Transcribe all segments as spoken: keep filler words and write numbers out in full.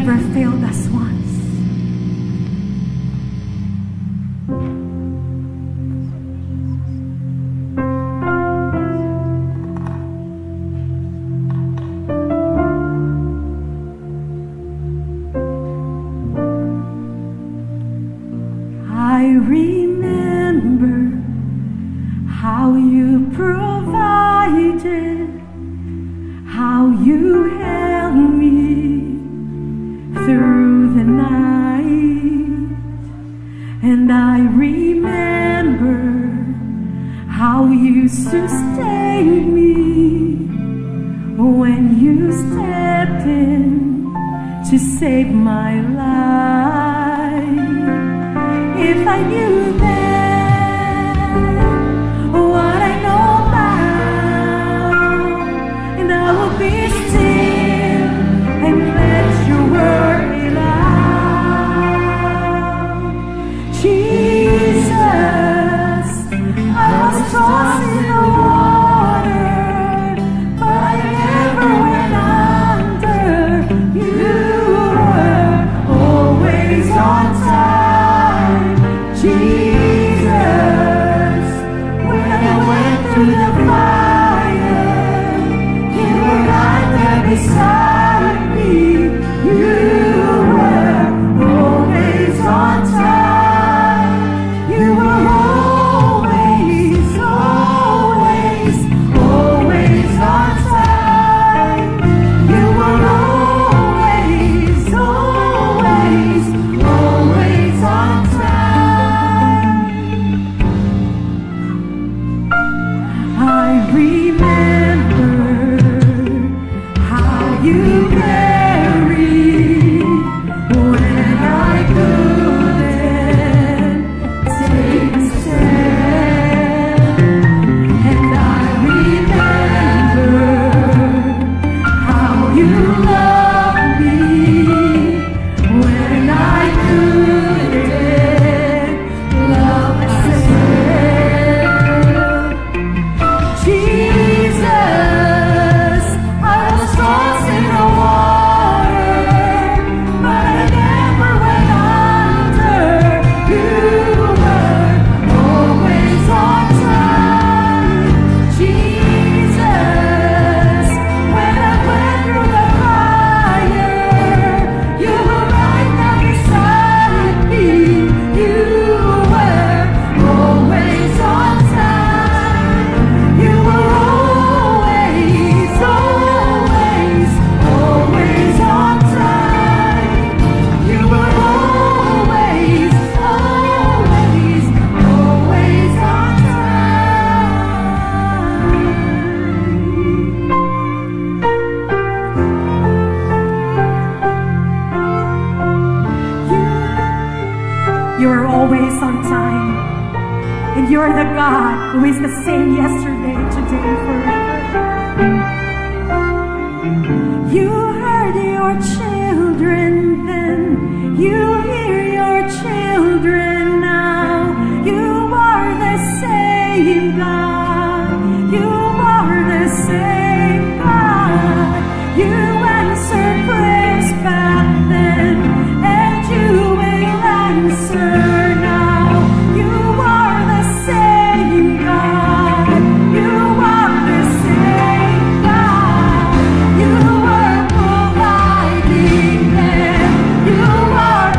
Never failed us once. I remember how you provided, how you held me through the night. And I remember how you sustained me when you stepped in to save my life. If I knew then what I know now, and I will be still and let your word be loud. Jesus, I was tossed in the water, but I never went under. You were always on time. Jesus, when I went through the fire, you were right there beside me. You were always on time. You were always, always, always on time. You were always, always, always on time. I remember how you carried when I couldn't take a step. And I remember how you loved me when I couldn't love myself. Jesus, I was tossed in the water, but I never went under. You were always on time. Jesus, when I went through the fire, you were right there beside me. You were always on time. You were always, always, always on time. You were always, always, always on time. You, you are always on time. And you are the God who is the same yesterday, today, forever. You heard your children then, you hear your children now. You are the same God. You are the same God. You answered prayers back then, and you will answer now. You are the same God. You are the same God. You were providing then. You are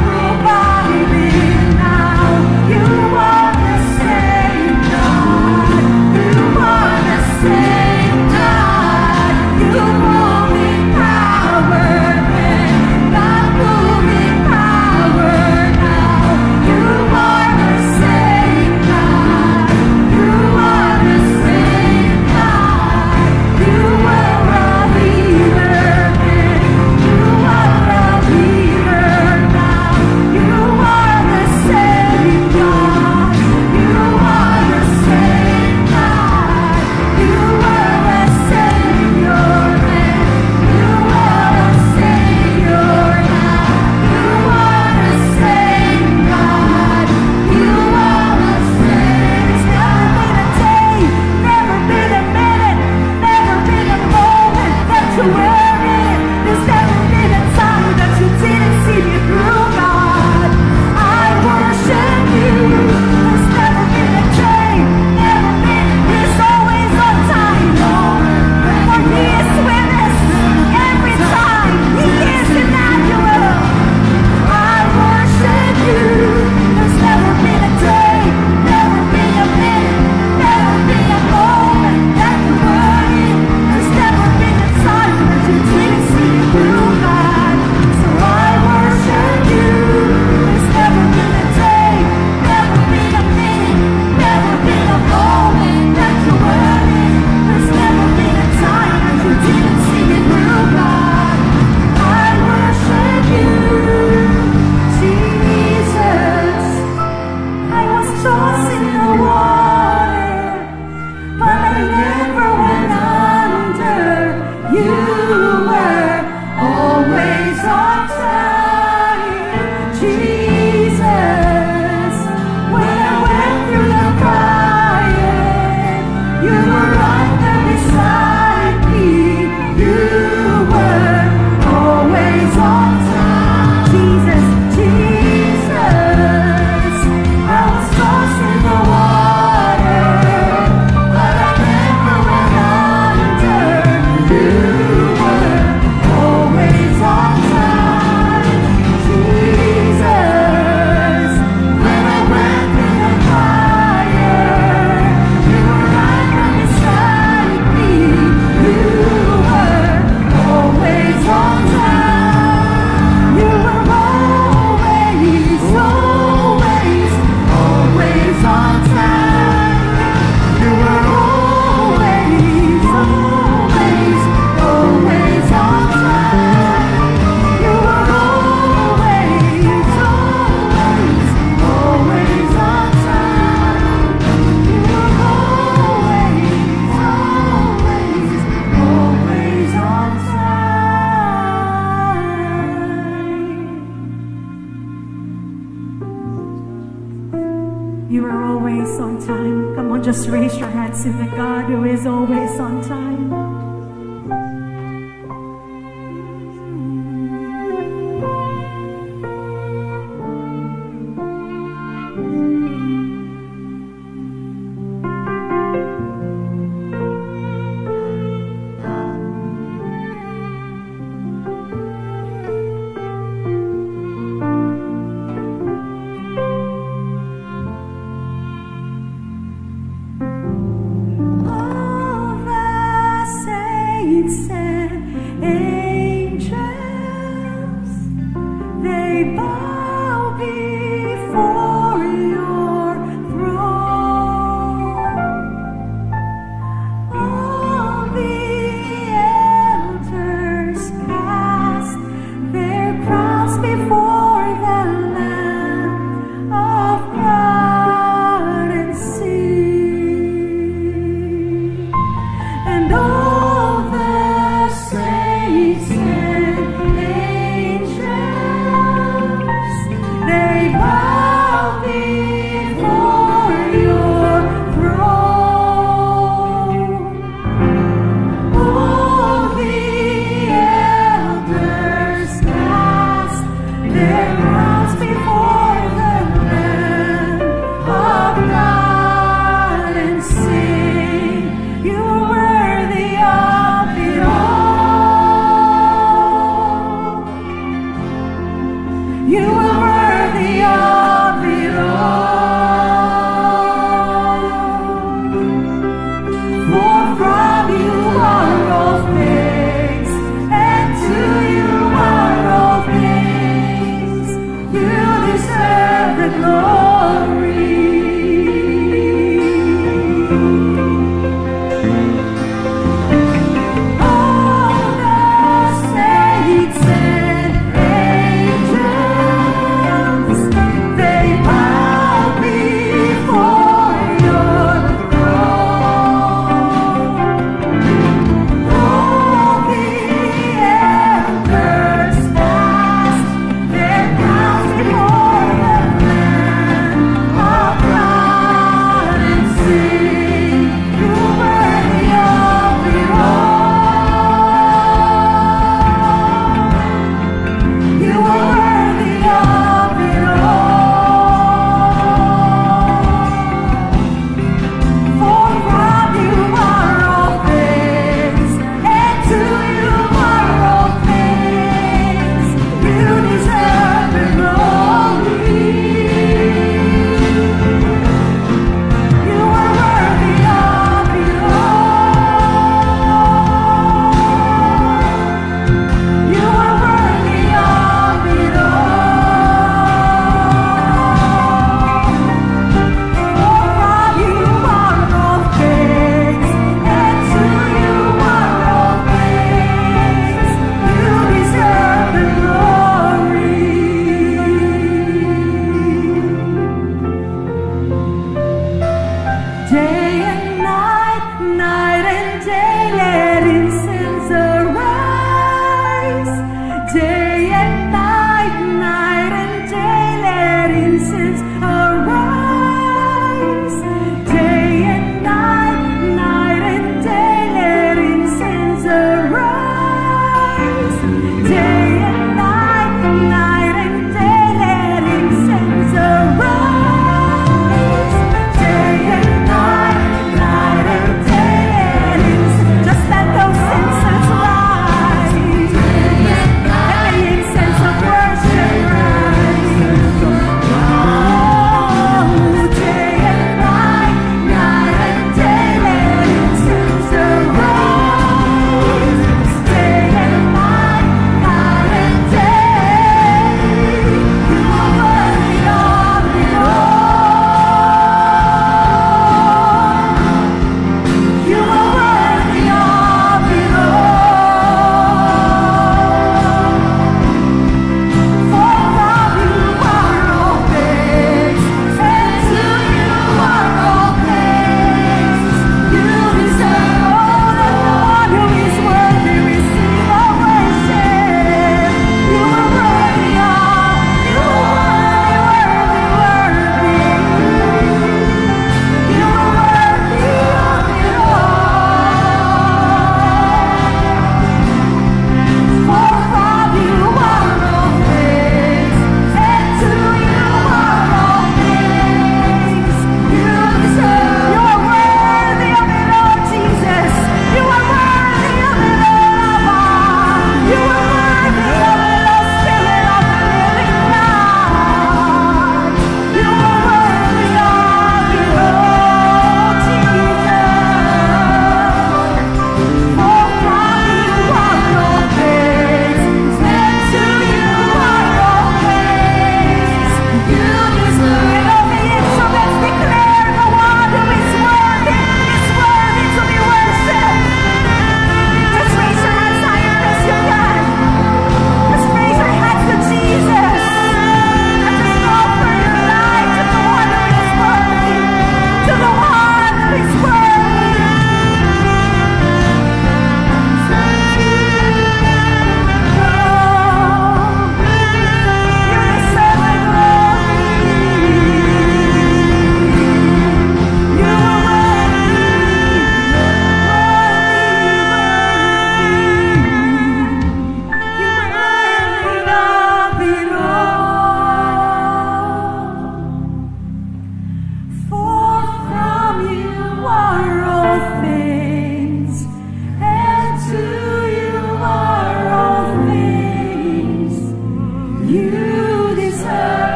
You are always on time. Come on, just raise your hands to the God who is always on time.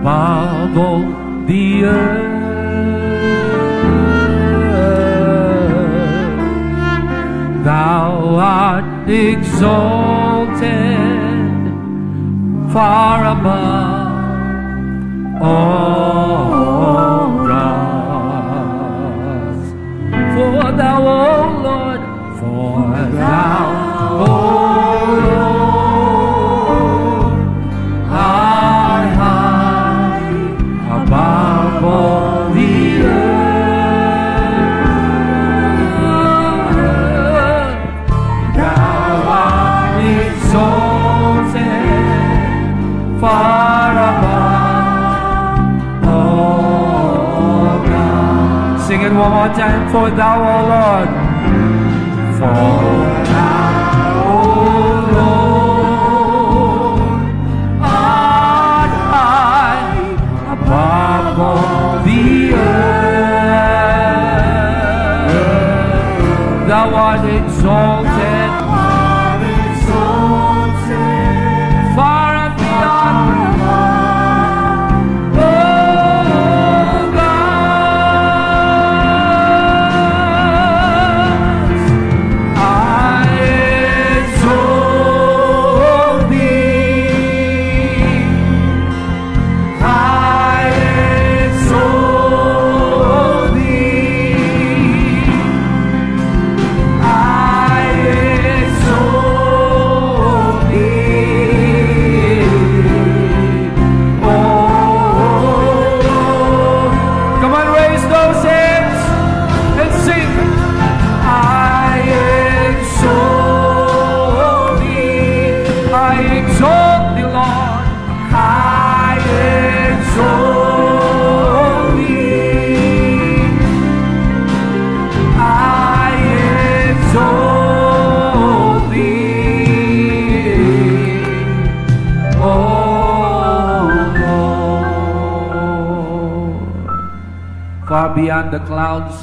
above all the earth. Thou art exalted far above all gods. For thou, O Lord, for thou, O Lord, art high above all the earth. Thou art exalted far above all gods. Sing it one more time. For thou, O Lord, for thou, O Lord, art high above all the earth. Thou art exalted far and beyond all gods. I exalt thee. I exalt thee. I exalt thee. Oh, come on, raise those hands and sing. I exalt thee. I exalt thee, Lord. I exalt thee. I exalt thee, O Lord. Far beyond the clouds,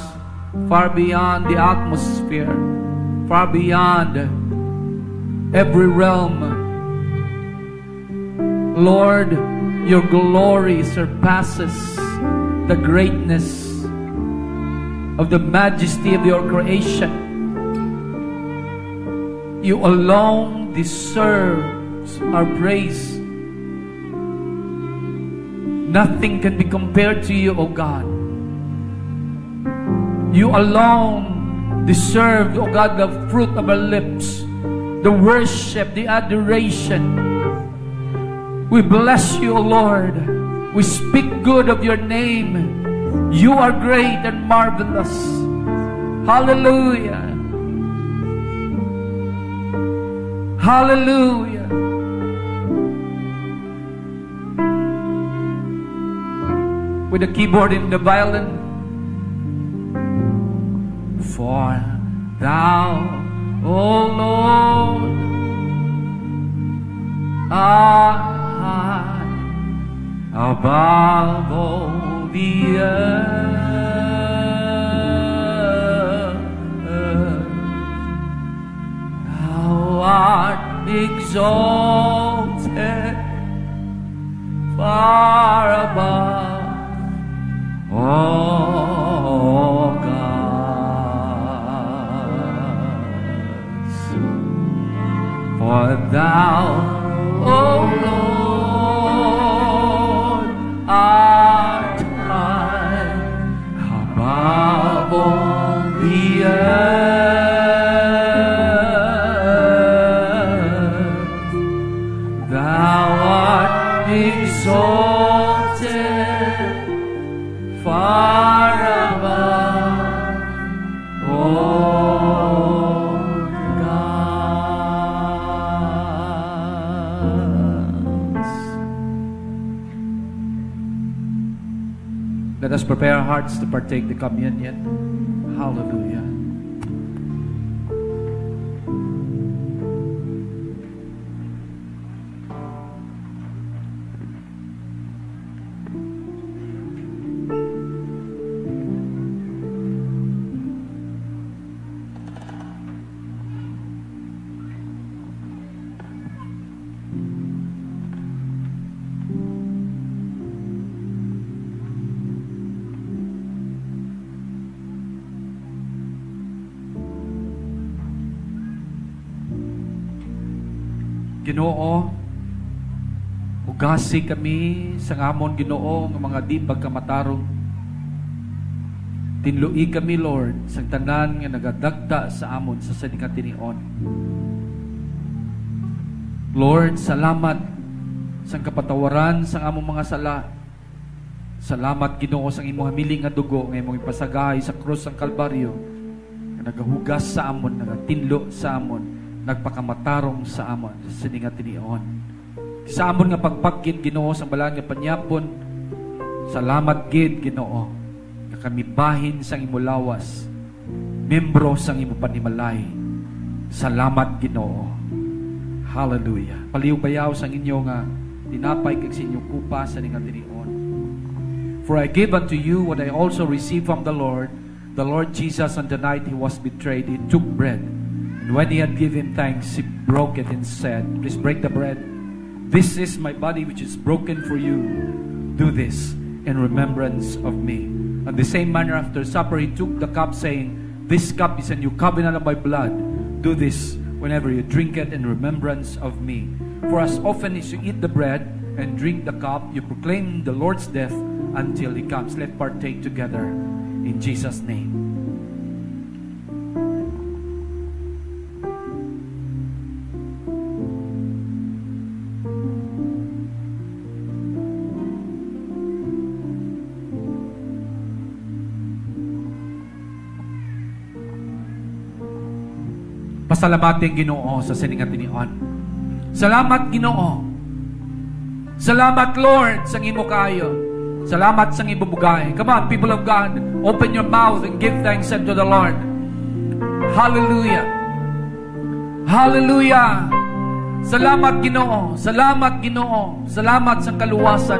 far beyond the atmosphere, far beyond every realm, Lord, your glory surpasses the greatness of the majesty of your creation. You alone deserves our praise. Nothing can be compared to you, O God. You alone deserve, O God, the fruit of our lips, the worship, the adoration. We bless you, O Lord. We speak good of your name. You are great and marvelous. Hallelujah. Hallelujah. With the keyboard and the violin. For thou, O Lord, art high above all the earth. Thou art exalted far above all gods. For thou, O Lord, art high above all the earth. Thou art exalted far above all gods. Let us prepare our hearts to partake the communion. Hallelujah. Ginoo, hugasi kami sang amon, Ginoo, nga mga di pagkamatarong. Tinloi kami, Lord, sang tanan nga nagadagta sa amon sa sini nga tinion. Lord, salamat sang kapatawaran sang among mga sala. Salamat, Ginoo, sang imong hamiling nga dugo nga imong ipasagahay sa krus sang Kalbaryo, nga nagahugas sa amon, nagatinlo sa amon, nagpakamatarong sa amon sa sini nga tinion. Sa amon nga pagpakit, Ginoo, sang balaan nga panyapon, salamat gid, Ginoo, nga kami bahin sang imo lawas, membro sang imo panimalay. Salamat, Ginoo. Hallelujah. Paliw bayaw sang inyo nga tinapay kag sa inyo kupa sa ning tinion. For I give unto you what I also received from the Lord. The Lord Jesus, on the night he was betrayed, he took bread. And when he had given thanks, he broke it and said, "Please break the bread. This is my body which is broken for you. Do this in remembrance of me." On the same manner, after supper, he took the cup, saying, "This cup is a new covenant of my blood. Do this whenever you drink it in remembrance of me." For as often as you eat the bread and drink the cup, you proclaim the Lord's death until he comes. Let's partake together in Jesus' name. Pasalamati ang Ginoo sa sini nga tinion. Salamat, Ginoo. Salamat, Lord, sang imo kaayo. Salamat sang imo bugay. Come on, people of God, open your mouth and give thanks unto the Lord. Hallelujah. Hallelujah. Salamat, Ginoo. Salamat, Ginoo. Salamat sang kaluwasan.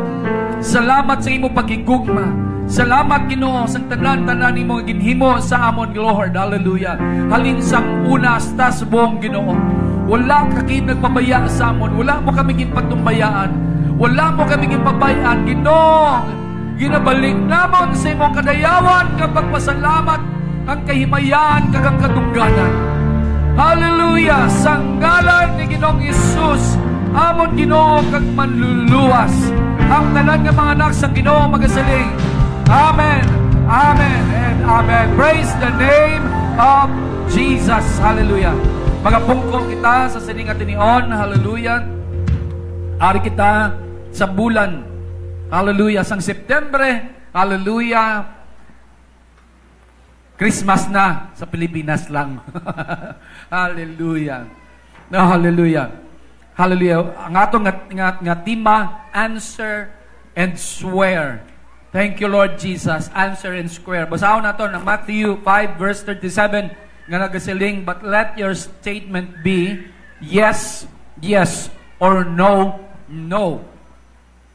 Salamat sa imo paghigugma. Salamat, Ginoo, sang tanan-tanan imo nga ginhimo sa amon, Lord. Hallelujah. Halin sang una hasta subong, Ginoo. Wala ka gid nagpabaya sa amon. Wala mo kami ginpatumbayaan. Wala mo kami ginpabay-an, Ginoo. Ginabalik namon sa imong kadayawan kag pagpasalamat ang kahimayan kag ang katungganan. Hallelujah! Sa ngalan ni Ginoong Jesus, amon Ginoo kag Manluluwas, ang tanan nga mga anak sang Ginoo magasiling, "Amen, amen, and amen." Praise the name of Jesus. Hallelujah. Magapungko kita sa sini nga tinion. Hallelujah. Ari kita sa bulan, hallelujah, sang September. Hallelujah. Christmas na sa Pilipinas lang. Hallelujah. No, hallelujah. Hallelujah. Ang aton nga, nga, nga tema, answer and swear. Thank you, Lord Jesus. Answer and swear. Basahon naton ang Matthew five, verse thirty-seven, nga nagasiling, "But let your statement be yes, yes, or no, no."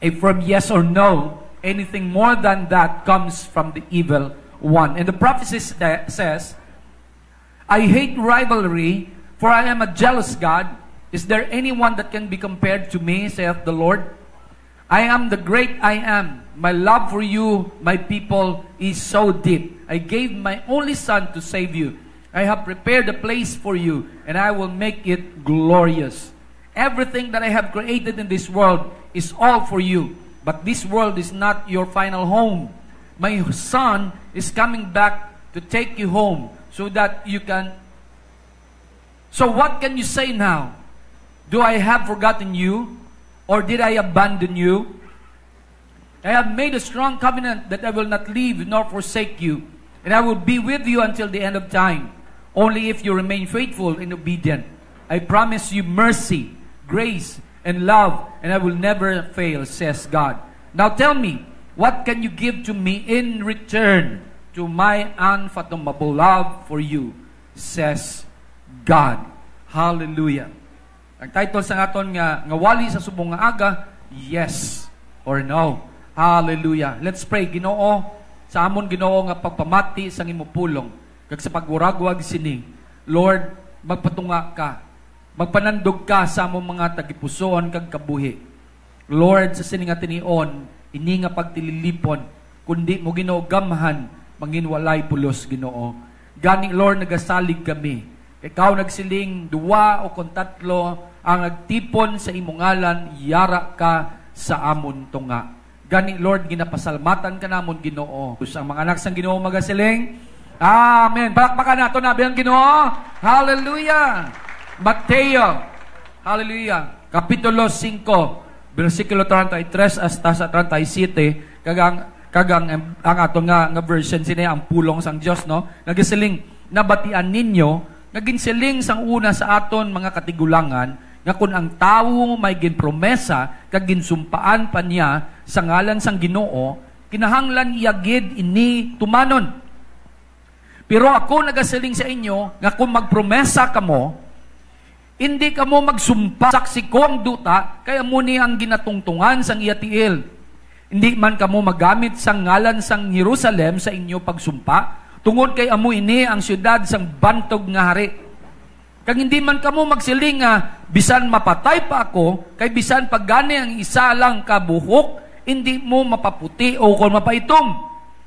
A firm yes or no, anything more than that comes from the evil one. And the prophecy sa-, says, "I hate rivalry, for I am a jealous God. Is there anyone that can be compared to me, saith the Lord? I am the great I am. My love for you, my people, is so deep. I gave my only son to save you. I have prepared a place for you, and I will make it glorious. Everything that I have created in this world is all for you, but this world is not your final home. My son is coming back to take you home so that you can." So what can you say now? Do I have forgotten you, or did I abandon you? I have made a strong covenant that I will not leave nor forsake you, and I will be with you until the end of time, only if you remain faithful and obedient. I promise you mercy, grace, and love, and I will never fail, says God. Now tell me, what can you give to me in return to my unfathomable love for you, says God. Hallelujah. Ang title sa aton nga, nga wali sa subong nga aga, yes or no. Hallelujah. Let's pray. Ginoo, sa amon, Ginoo, nga pagpamati sang imo pulong, kag sa pagwaragrag sini, Lord, magpatunga ka, magpanandog ka sa among mga tagipusoon kag kabuhi. Lord, sa sini nga tinion, ini nga pagtililipon, kundi mo, Ginoo, gamhan, manginwalay pulos, Ginoo. Gani, Lord, nagasalig kami. Ikaw nagsiling, "Duwa o kon tatlo Ang nagtipon sa imo ngalan, yara ka sa amon tunga. Gani, Lord, ginapasalmatan ka namon, Ginoo. Ang mga anak sang Ginoo magasiling, "Amen." Palakpakan nato na ang Ginoo. Hallelujah. Mateo, hallelujah, Kapitulo singko, bersikulo treinta y tres hasta sa treinta y siete, kag ang, kag ang, ang aton nga, nga version, sini ang pulong sang Dios, no? Nagasiling, "Nabatian ninyo nga ginsiling sang una sa aton mga katigulangan nga kon ang tawo may ginpromesa kag ginsumpaan pa niya sa ngalan sang Ginoo, kinahanglan iya gid ini tumanon. Pero ako nagasiling sa inyo nga kon magpromesa kamo, indi kamo magsumpa. Saksi ko ang duta, kay amo ni ang ginatungtungan sang iya tiil. Indi man kamo magamit sang ngalan sang Jerusalem sa inyo pagsumpa, tungod kay amo ini ang siyudad sang bantog nga hari. Kag indi man kamo magsiling nga, 'Bisan mapatay pa ako, kay bisan pa gani ang isa lang ka buhok, indi mo mapaputi o kon mapaitom.'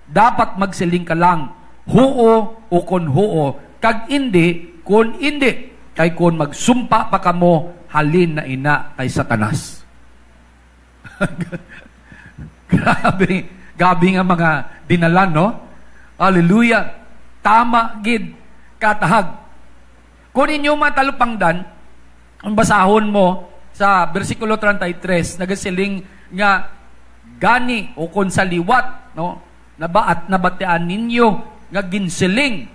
Dapat magsiling ka lang, 'Huo,' o kon huo, kag, 'Indi,' kon indi. Kay kon magsumpa pa kamo, halin na ina kay Satanas." Grabe, grabe nga mga dinalan, no? Hallelujah. Tama gid, katahag. Kung inyo matalupangdan, ang basahon mo sa bersikulo treinta y tres, nagasiling nga, "Gani," o kon sa liwat, no? Nabaat, nabatian ninyo nga ginsiling.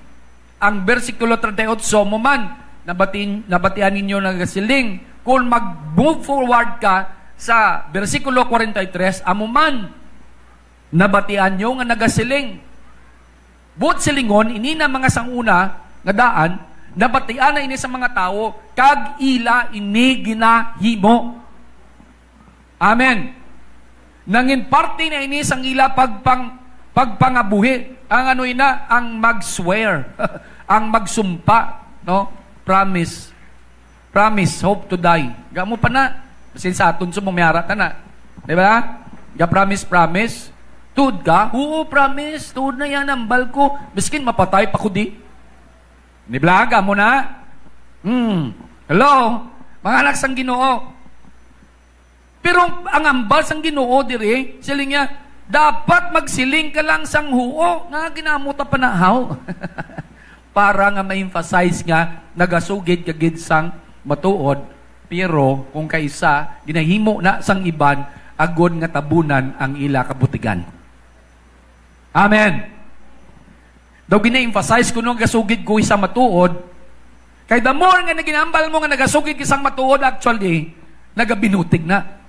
Ang bersikulo treinta y ocho mo man, nabatin-, nabatian ninyo nagasiling. Kung mag-move forward ka sa bersikulo kwarenta y tres, amo man, nabatian nyo nga nagasiling. Buot silingon, ini na mga sanguna nga daan, nabatian na ini sa mga tawo, kag ila ini ginahimo. Amen. Nangin parte na ini sang ila pagpang-, pagpangabuhi. Ang ano ina, ang mag-swear, ang magsumpa, no? Promise. Promise, hope to die. Gamo pa na. Basin sa aton sa mumiyara ta na. Di ba? Ga promise, promise. Tuod ka? Oo, promise. Tuod na yan, ambal ko. Miskin mapatay pa ko di. Di ba? Gamo na. Hmm. Hello? Mga anak sang Ginoo. Pero ang ambal sang Ginoo diri, siling niya, "Dapat magsiling ka lang sang huo, nga ginamot ang panahaw." Para nga ma-emphasize nga nagasugid ka gid sang matuod, pero kung kaisa, ginahimo na sang iban, agod nga tabunan ang ila kabutigan. Amen. Daw gina-emphasize ko nung gasugid ko isang matuod. Kay the more nga naginambal mo nga nagasugid ka sang matuod, actually, nagabinutig na.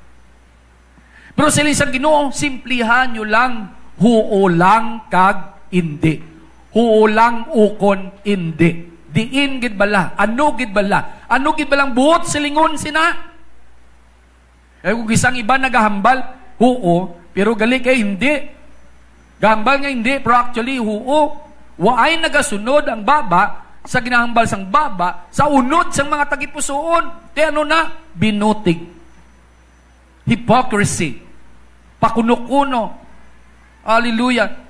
Pero siling sang Ginoo, simplihan nyo lang, huo lang kag indi. Huo lang ukon indi. Diin gid bala? Ano gid bala? Ano gid balang buot silingon sina? Eh, kung isang iba nagahambal, huo, pero gali kay hindi. Gahambal nga hindi, pero actually, huo. Waay nagasunod ang baba sa ginahambal sang baba sa unod sang mga tagipusoon. Te ano na? Binutig. Hypocrisy. Pakuno-kuno. Hallelujah.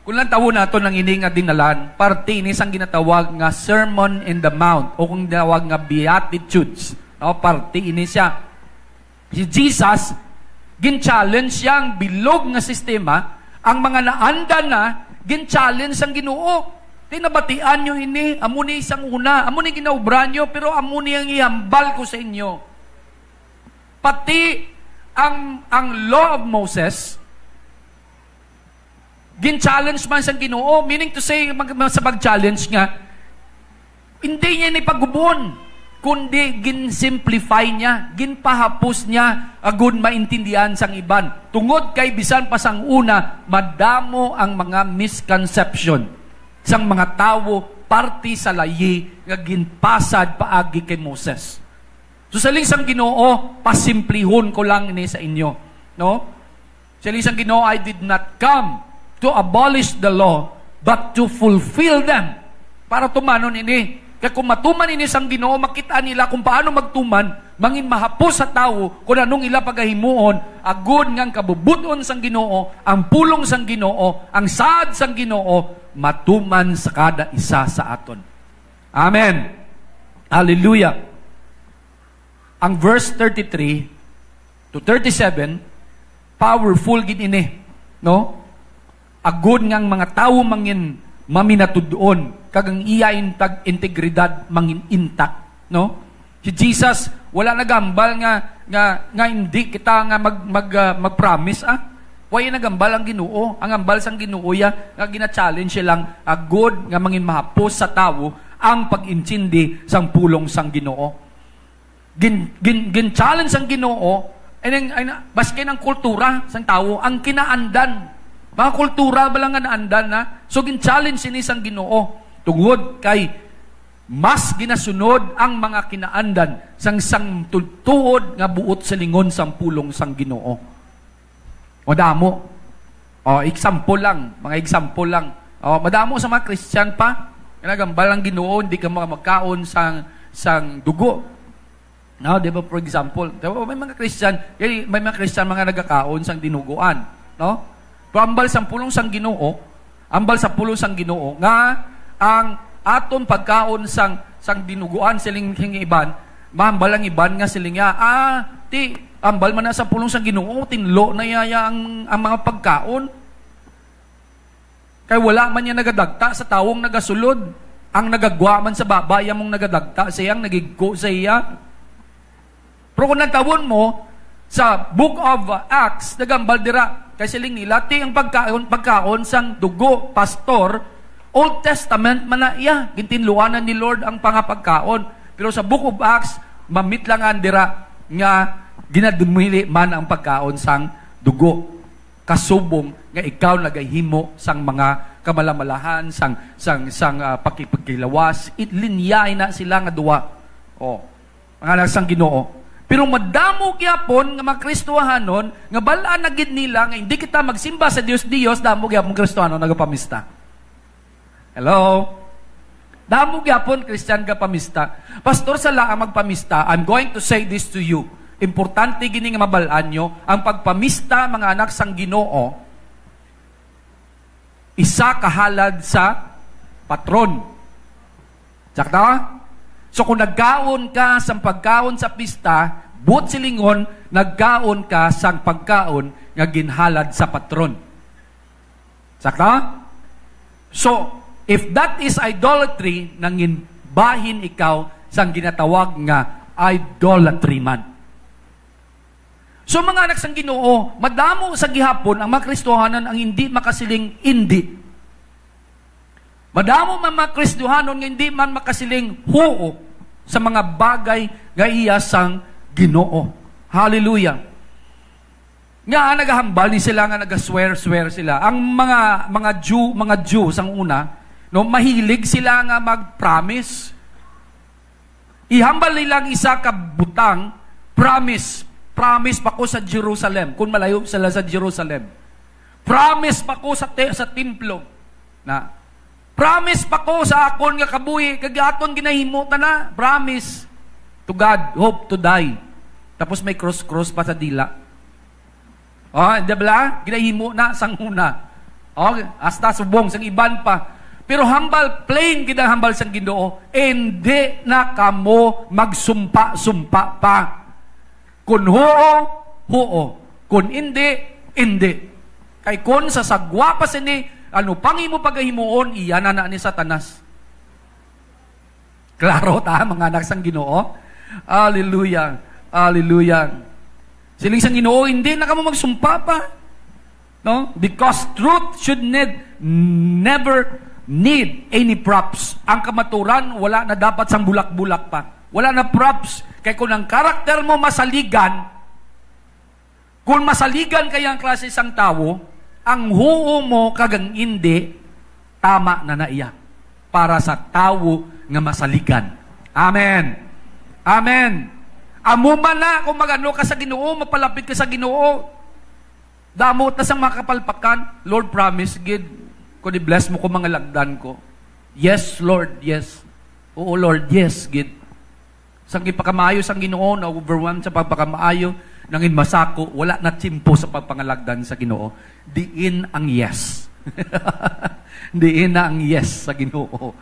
Kung lang tawon nato nang ini nga dinalan, parte ini sang ginatawag nga Sermon in the Mount o kung ginatawag nga Beatitudes. No, parte ini siya. Si Jesus, gin-challenge siya ang bilog nga sistema, ang mga naanda na, gin-challenge sang Ginoo. Tinabatian nyo ini, amo ni sang una, amo ni ginaobra nyo, pero amo ni ang ihambal ko sa inyo. Pati ang, ang law of Moses, gin-challenge man sang Ginoo, meaning to say, mag-, sa pag-challenge nga, hindi niya ni pagubon, kundi gin-simplify niya, ginpahapos niya, agud maintindihan sang iban. Tungod kay bisan pa sang una, madamo ang mga misconception sang mga tawo parte sa layi nga ginpasad paagi kay Moses. So, siling sang Ginoo, pasimplihon ko lang ini sa inyo. No? Siling sang Ginoo, "I did not come to abolish the law, but to fulfill them." Para tumanon ini. Kay kung matuman ini sang Ginoo, makita nila kung paano magtuman, mangin mahapos sa tawo kung anong ila pagahimuon, agud nga ang kabubut-on sang Ginoo, ang pulong sang Ginoo, ang saad sang Ginoo, matuman sa kada isa sa aton. Amen. Hallelujah. Ang verse thirty-three to thirty-seven, powerful gid ini, no? Agod nga ang mga tawo mangin maminatud-on, kag ang iya intag-, integridad mangin intak, no? Si Jesus, wala nagambal nga, nga, nga hindi kita nga mag, mag, ah, mag-promise, ah. Wala nagambal ang Ginoo. Ang ambal sang Ginoo ya, nga gina-challenge siya lang, agod nga mangin mahapos sa tawo ang pag-intindi sang pulong sang Ginoo. Gin, gin, gin-challenge ang Ginoo, ay nang, ay na, baskin ang kultura sang tawo, ang kinaandan. Mga kultura ba lang nga naandan na? So, gin-challenge sini sang Ginoo. Tungod kay mas ginasunod ang mga kinaandan sang, sang tuod-tuod nga buot silingon sang pulong sang Ginoo. Madamo. O, example lang, mga example lang. O, madamo sa mga Christian pa, nga nagambal ang Ginoo, hindi ka maka-, magkaon sang, sang dugo. No, di ba, for example, di ba, may mga Christian, may, may mga Christian mga nagakaon sang dinuguan, no? Pero ambal sang pulong sang Ginoo, ambal sa pulong sang Ginoo, nga ang aton pagkaon sang, sang dinuguan, siling, siling iban, mahambal ang iban nga siling niya, "Ah, ti, ambal man na sa pulong sang Ginoo, tinlo na yaya ang, ang mga pagkaon." Kay wala man niya nagadagta sa tawong nagasulod. Ang nagagwa man sa baba, iya mong nagadagta sa iyang nagigko sa iya. Pero kung nagtawon mo, sa Book of Acts, nagambal dira, kay siling nila, "Ti ang pagkaon, pagkaon sang dugo, pastor, Old Testament man na iya, gintinluanan ni Lord ang pangapagkaon." Pero sa Book of Acts, mamitlangan dira nga ginadumili man ang pagkaon sang dugo. Kasubong nga ikaw nagahimo sang mga kamalamalahan, sang, sang, sang, ah, pakipagkilawas, it-, linyay na sila nga duwa. O, mga anak sang Ginoo. Pero madamo gyapon nga mga Kristohanon nga bal-an na gid nila nga hindi kita magsimba sa Dios-Dios, damo gyapon Kristohanon nagapamista. Hello? Damo gyapon Christian nga pamista. "Pastor, sala ang magpamista." I'm going to say this to you. Importante gini nga mabal-an nyo, ang pagpamista, mga anak sang Ginoo, isa ka halad sa patron. Sakto? So, kung nagkaon ka sa pagkaon sa pista, buot silingon, nagkaon ka sang pagkaon nga ginhalad sa patron. Sakto? So, if that is idolatry, nangin bahin ikaw sang ginatawag nga idolatry man. So, mga anak sang Ginoo, madamo sa gihapon ang mga Kristohanan ang hindi makasiling indi. Madamo man mga Kristohanon nga hindi man makasiling huo sa mga bagay nga iya sang Ginoo. Hallelujah. Nga nagahambal ni sila nga nagaswear-swear sila. Ang mga, mga Jew, mga Jew sang una, no, mahilig sila nga mag-promise. Ihambal nila ang isa ka butang, "Promise, promise pa ko sa Jerusalem," kung malayo sila sa Jerusalem. "Promise pa ko sa te-, sa templo." Na, "Promise pa ko sa akon nga kabuhi, kag aton ginahimo ta na. Promise to God, hope to die." Tapos may cross-cross pa sa dila. Oh, di ba? Ginahimo na sang una. Oh, hasta subong sang iban pa. Pero hambal, plain gid ang hambal sang Ginoo, "Indi na kamo magsumpa-sumpa pa. Kun huo, huo. Kun indi, indi." Kay kun sa sagwa pa sini, ano pang imo pagahimuon, iya na na ni Satanas. Klaro ta, mga anak sang Ginoo? Hallelujah. Hallelujah. Siling sang Ginoo, "Hindi na kamo magsumpa pa." No? Because truth should need, never need any props. Ang kamaturan, wala na dapat sang bulak-bulak pa. Wala na props. Kay kung ang karakter mo masaligan, kung masaligan kaya ang klase sang tawo, ang huo mo kag ang indi, tama na na iya para sa tawo nga masaligan. Amen. Amen. Amo man na, kung magano ka sa Ginoo, mapalapit ka sa Ginoo, damo ta sang mga kapalpakan, "Lord, promise gid, kung i-bless mo ko, mga lagdan ko." "Yes, Lord, yes." "Oo, Lord, yes gid." Sang gipakamaayo sang Ginoo, na-overwhelm sa pagpakamaayo, nangin masako, wala na tiyempo sa pagpangalagdan sa Ginoo. Diin ang yes? Diin na ang yes sa Ginoo?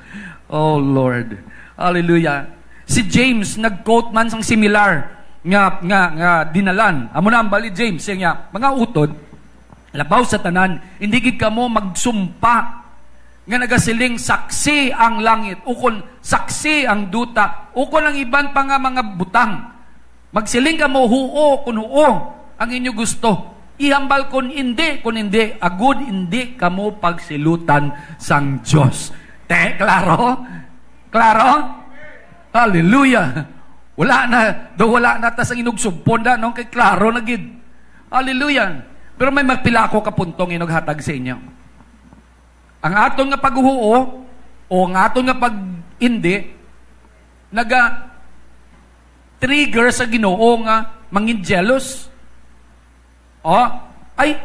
Oh, Lord. Hallelujah. Si James, nag-quote man sang similar. nga, nga, nga dinalan. Amo na ang bali, James, siya nga, mga utod, labaw sa tanan, hindi gid kamo magsumpa nga nagasiling, "Saksi ang langit," ukon, "Saksi ang duta," ukon ang iban pa nga mga butang. Magsiling kamo, "Huo," kun huo ang inyo gusto. Ihambal kun indi, kun indi, agud indi kamo pagsilutan sang Dios. Te, klaro? Klaro? Hallelujah. Wala na, do wala na ta sang inugsubpon da, no? Kay klaro na gid. Hallelujah. Pero may magpila ako ka punto nga inughatag sa inyo. Ang aton nga paghuhuo o ang aton nga pag-indi naga-trigger sa Ginoo nga mangin jealous. Oh, ay,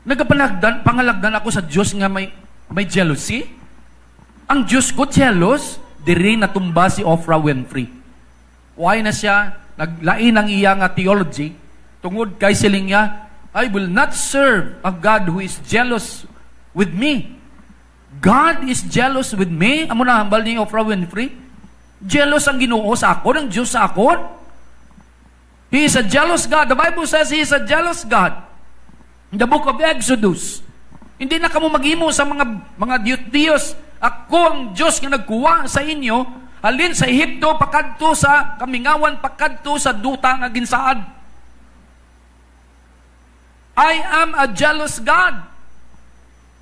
nagapanagdan, pangalagdan ako sa Dios nga may, may jealousy? Ang Dios ko jealous? Diri natumba si Oprah Winfrey. Why na siya? Naglain ang iya nga theology. Tungod kay siling niya, "I will not serve a God who is jealous with me." God is jealous with me? Amo na hambal ni Oprah Winfrey. Jealous ang Ginoo sa akon, ang Dios sa akon. He is a jealous God. The Bible says He is a jealous God. In the book of Exodus, "Hindi na kamo maghimo sa mga, mga diyot-diyos. Ako ang Dios nga nagkuha sa inyo halin sa Ehipto pakadto sa kamingawan, pakadto sa duta nga ginsaad." I am a jealous God.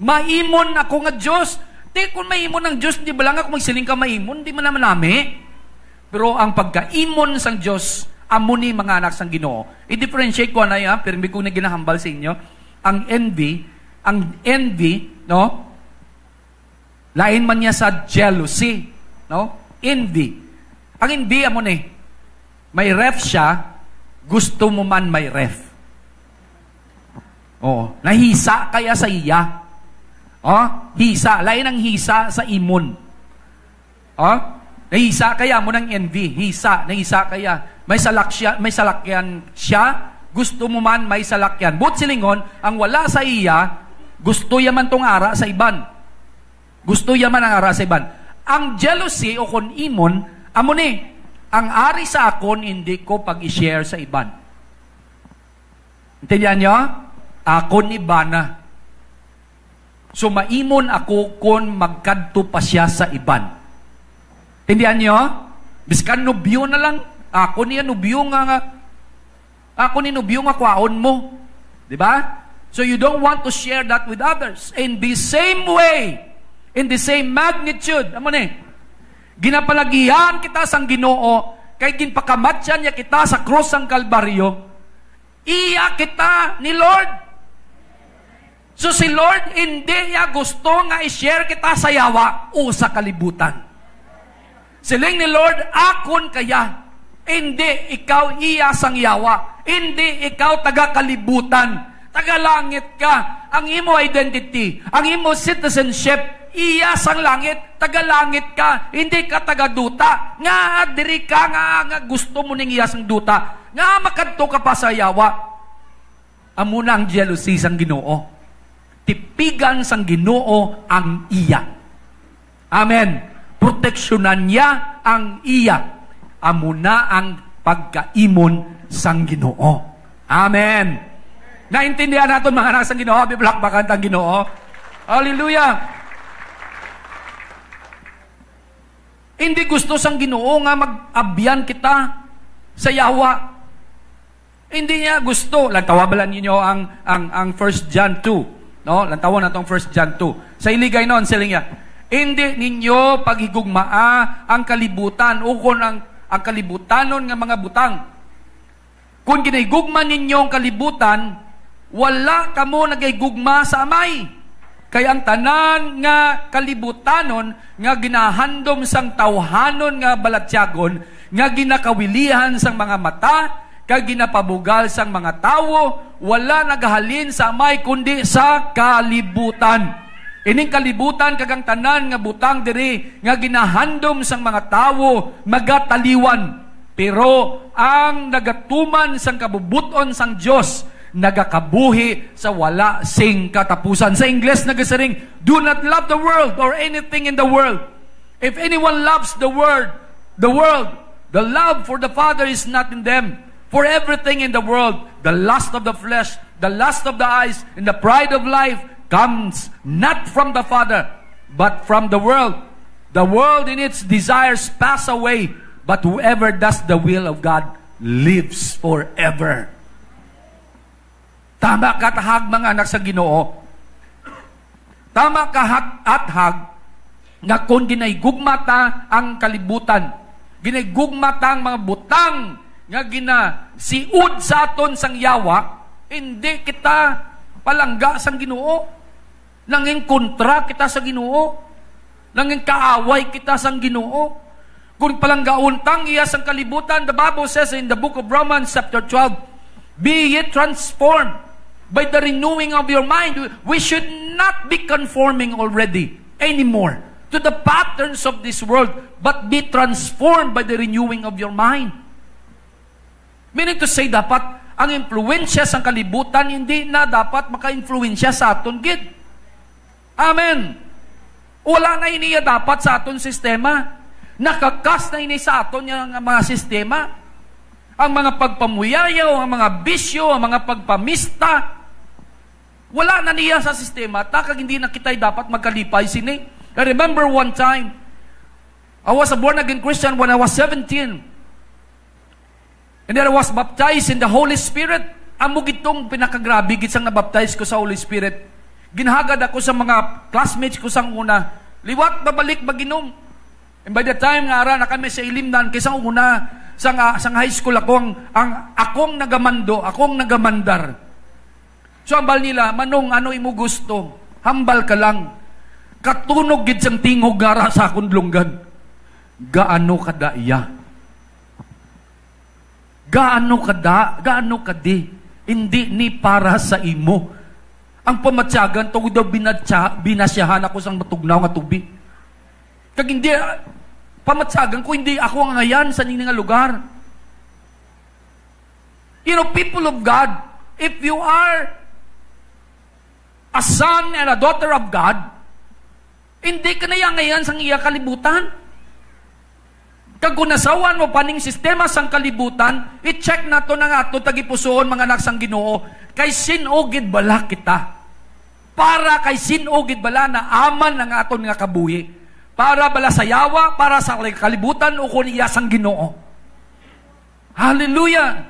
Maimon ako nga Dios. Di, kung maimon ang Dios, di ba lang ako magsiling ka maimon? Di man naman nami. Pero ang pagkaimon sang Dios, amo ni mga anak sang Ginoo. I-differentiate ko anay, ha? Pirmi kong naginahambal sa inyo. Ang envy, ang envy, no? Lain man niya sa jealousy, no? Envy. Ang envy, amo ni, may ref siya, gusto mo man may ref. Oo. Nahisa kaya sa iya. Oh, hisa. Lain ang hisa sa imon. Oh? Nahisa kaya mo ng envy. Hisa, nahisa kaya. May salak siya, may salakyan siya. Gusto mo man may salakyan. But silingon, ang wala sa iya, gusto ya man tong ara sa iban. Gusto ya man ang ara sa iban. Ang jealousy o kon imon, amo ni, "Ang ari sa akon, hindi ko pag-i-share sa iban." Intindihan niyo? Akon ni bana. So, maimon ako kon magkadto pa siya sa iban. Intindihan niyo? Biskan nobyo na lang. Ako niya nobyo nga, nga, ako ni nobyo nga kwaon mo. Di ba? So, you don't want to share that with others. In the same way, in the same magnitude, amo ni, ginapalagihan kita sang Ginoo, kay ginpakamatyan niya kita sa krus sang Kalbaryo. Iya kita ni Lord. So, si Lord, hindi niya gusto nga i-share kita sa yawa o sa kalibutan. Siling ni Lord, "Akon kaya." Hindi ikaw iya sang yawa. Hindi ikaw taga-kalibutan. Tagalangit ka. Ang imo identity, ang imo citizenship, iya sang langit. Tagalangit ka. Hindi ka taga-duta. Nga diri ka nga, nga gusto mo ning iya sang duta. Nga makadto ka pa sa yawa. Amo na ang jealousy sang Ginoo. Tipigan sang Ginoo ang iya. Amen. Proteksyonan niya ang iya. Amo na ang pagkaimon sang Ginoo. Amen. Naintindihan naton, mga anak sang Ginoo, abi, palakpakan tang Ginoo. Hallelujah. Hindi gusto sang Ginoo nga mag-abyan kita sa yawa. Hindi niya gusto. Lantawa bala ninyo ang, ang, ang First John two, no? Lantawa na tong First John two. Sa iligay noon, siling niya, "Hindi ninyo paghigugmaa ang kalibutan, ukon ang, ang kalibutanon nga mga butang. Kung ginahigugma ninyo ang kalibutan, wala kamo nagahigugma sa Amay. Kay ang tanan nga kalibutanon nga ginahandom sang tawhanon nga balatyagon, nga ginakawilihan sang mga mata, kag ginapabugal sang mga tawo, wala nagahalin sa Amay kundi sa kalibutan. Ining kalibutan kag ang tanan nga butang diri nga ginahandom sang mga tawo magataliwan. Pero ang nagatuman sang kabubut-on sang Dios nagakabuhi sa wala sing katapusan." Sa Ingles nagasiring, "Do not love the world or anything in the world. If anyone loves the world, the world, The love for the Father is not in them. For everything in the world, the lust of the flesh, the lust of the eyes, and the pride of life comes not from the Father, but from the world. The world and its desires pass away, but whoever does the will of God lives forever. Tama ka, tahag, mga anak sa Ginoo. Tama ka, hat-, athag, nga kon ginahigugma ta ang kalibutan, ginahigugma ta ang mga butang nga ginasiud sa aton sang yawa, hindi kita palangga sang Ginoo. Nangin kontra kita sa Ginoo. Nangin kaaway kita sang Ginoo. Kung palanggaon tang iya sang kalibutan, the Bible says in the book of Romans chapter twelve, "Be ye transformed by the renewing of your mind." We should not be conforming already anymore to the patterns of this world, but be transformed by the renewing of your mind. Meaning to say, dapat ang impluwensya sang kalibutan hindi na dapat maka-impluwensya sa aton gid. Amen. Wala na ini dapat sa aton sistema. Nakakas na ini sa aton nga mga sistema. Ang mga pagpamuyayaw, ang mga bisyo, ang mga pagpamista, wala na niya sa sistema ta, kag hindi na kita'y dapat magkalipay sini. I remember one time, I was a born-again Christian when I was seventeen. And then I was baptized in the Holy Spirit. Amo gid tong pinakagrabe gid sang nabaptize ko sa Holy Spirit. Ginhagad ako sa mga classmates ko sang una, "Liwat, babalik, mag-inom." And by the time nga ara na kami sa Ilimnan, kay sang una, sang, ah, sang high school, ako ang, ang, akong nagamando, akong nagamandar. So, hambal nila, "Manong, ano imo gusto? Hambal ka lang." Katunog gid sang tingog nga ara sa akon dulonggan, "Gaano ka daya? Gaano ka da? Gaano ka di? Hindi ni para sa imo." Ang pamatyagan, tungod daw binatya-, binasyahan ako sang matugnaw nga tubig. Kag hindi, ah, pamatyagan ko, hindi ako ang angayan sa nini nga lugar. You know, people of God, if you are a son and a daughter of God, hindi ka na angayan sang iya kalibutan. Kag kung nasawan mo pa ning sistema sang kalibutan, i-check nato na nga ato tagipusoon, mga anak sang Ginoo, kay sin-o gid bala kita? Para kay sin-o gid bala naaman ang aton nga kabuhi? Para bala sa yawa, para sa kalibutan, o kon iya sang Ginoo? Hallelujah!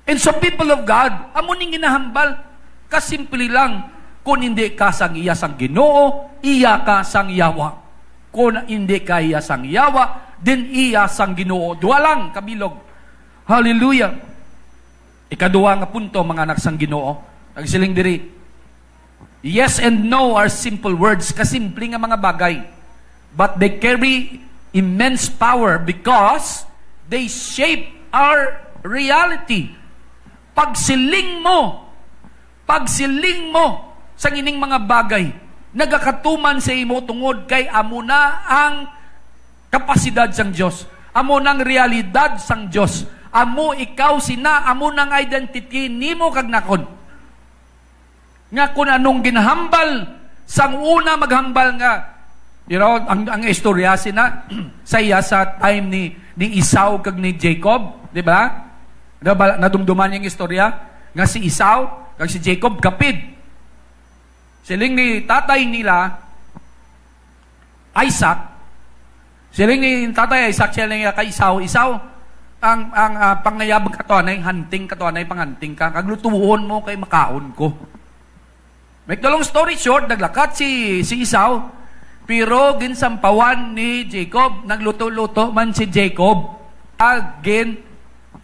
And so, people of God, amo ning ginahambal, kasimple lang, kung hindi ka sang iya sang Ginoo, iya ka sang yawa. Kung hindi ka iya sang yawa, din iya sang Ginoo. Duha lang kabilog. Hallelujah! Ikaduha nga punto, mga anak sang Ginoo, nagsiling diri, yes and no are simple words. Kasimple nga mga bagay, but they carry immense power because they shape our reality. Pagsiling mo, pagsiling mo sa ining mga bagay, nagakatuman sa imo tungod kay amo na ang kapasidad sang Dios. Amo nang realidad sang Dios. Amo ikaw sina, amo nang identity nimo kag nakon. Nga kun anong ginhambal sang una maghambal nga, you know, ang, ang istorya sina, sa iya sa time ni, ni Esau kag ni Jacob, di ba? Nabal-, nadumduman yung istorya nga si Esau kag si Jacob kapid. Siling ni tatay nila, Isaac, siling ni tatay Isaac, siling niya kay Esau, "Esau, ang, ang, ah, pangayab kato anay, hunting kato anay, panghunting ka, kag lutuon mo kay makaon ko." Make the long story short, naglakat si, si Esau, pero ginsampawan ni Jacob. Nagluto-luto man si Jacob, kag gin-,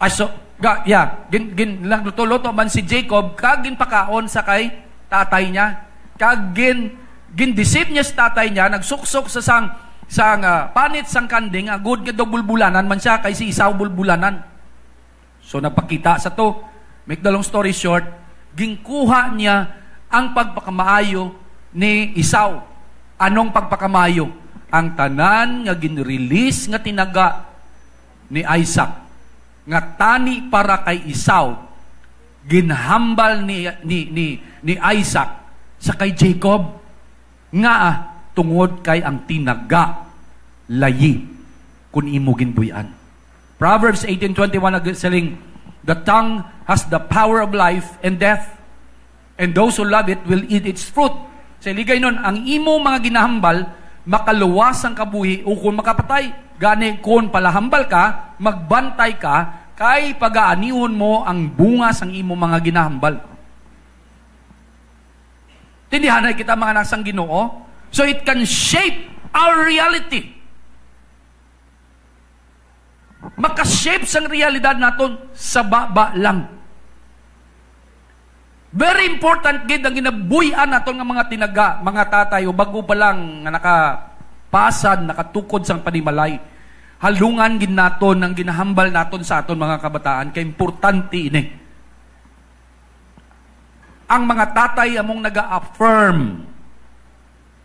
aso-, ga-, yeah, gin-, gin-, nagluto-luto man si Jacob, kag ginpakaon sa kay tatay niya. Kag gin-, gin-deceive niya sa tatay niya, nagsuksok sa sang, sang, ah, panit sang kanding, agud nga daw bulbulanan man siya, kay si Esau bulbulanan. So, nagpakita sa to. Make the long story short, ginkuha niya ang pagpakamaayo ni Esau. Anong pagpakamaayo? Ang tanan nga gin-release nga tinaga ni Isaac, nga tani para kay Esau, ginhambal ni, ni, ni, ni Isaac sa kay Jacob, nga, ah, tungod kay ang tinaga layi kun imo ginbuy-an. Proverbs eighteen twenty-one nagsiling, "The tongue has the power of life and death, and those who love it will eat its fruit." Sa ligay nun, ang imo mga ginahambal makaluwas ang kabuhi ukon makapatay. Gani, kon palahambal ka, magbantay ka, kay pagaanihon mo ang bunga sang imo mga ginahambal. Tindihanay kita, mga anak sang Ginoo. So it can shape our reality. Makashape sang realidad naton sa baba lang. Very important gid ang ginabuy-an naton nga mga tinaga, mga tatay, o bago pa lang nga nakapasad, nakatukod sang panimalay. Halungan gid naton ang ginahambal naton sa aton mga kabataan, kay importante ini. Ang mga tatay among naga-affirm,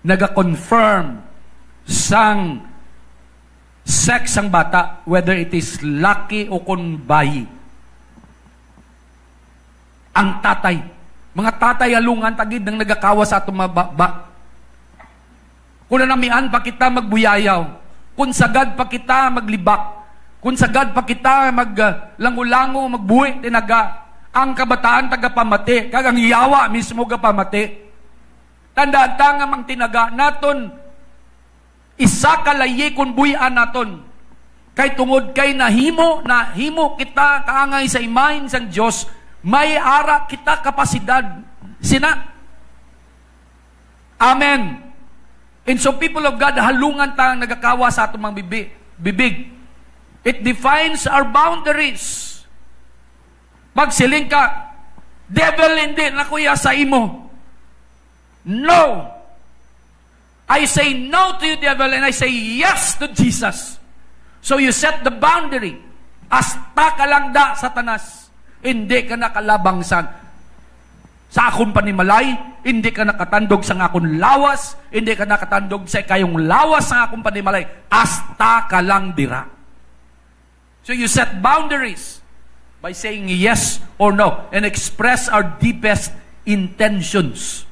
naga-confirm sang sex sang bata, whether it is laki o kon bayi. Ang tatay, mga tatay, halungan ta gid ang nagakawa sa atong mga ba-, ba-, Kung nanamian pa kita magbuyayaw, kung sagad pa kita maglibak, kung sagad pa kita mag, ah, lango-lango, magbuhi tinaga, ang kabataan tagapamati, kag ang yawa mismo gapamati. Tandaan ta nga mang tinaga naton, isa ka layi kon buy-an naton. Kay tungod kay nahimo, nahimo kita kaangay sa imahen sang Dios, may ara kita kapasidad sina. Amen. And so, people of God, halungan ta ang nagakawa sa atong mga bibi-, bibig. It defines our boundaries. Magsiling ka, "Devil, hindi na ko iya sa imo. No! I say no to you, devil, and I say yes to Jesus." So you set the boundary. Hasta ka lang da, Satanas. Hindi ka nakalabang sa, sa akon panimalay, hindi ka nakatandog sa akon lawas, hindi ka nakatandog sa ikayong lawas sa akon panimalay. Hasta ka lang dira. So you set boundaries by saying yes or no and express our deepest intentions.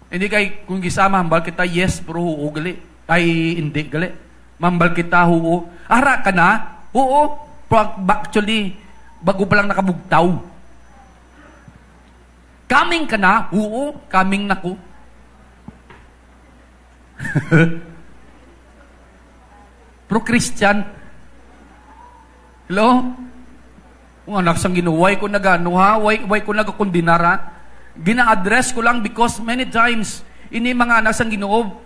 Hindi kay kung gisama, hambal kita yes, pero huo gali. Ay, hindi gali. Mambal kita huo. Ara ka na? Huo. Pero actually, bago pa lang nakabugtaw. Coming ka na? Huo, coming na ko. Pero Christian. Hello? Mga anak sang Ginoo, way ko nagano, ha? Way, way ko nagakondenar, ha? Gina-address ko lang because many times, ini mga anak sang Ginoo,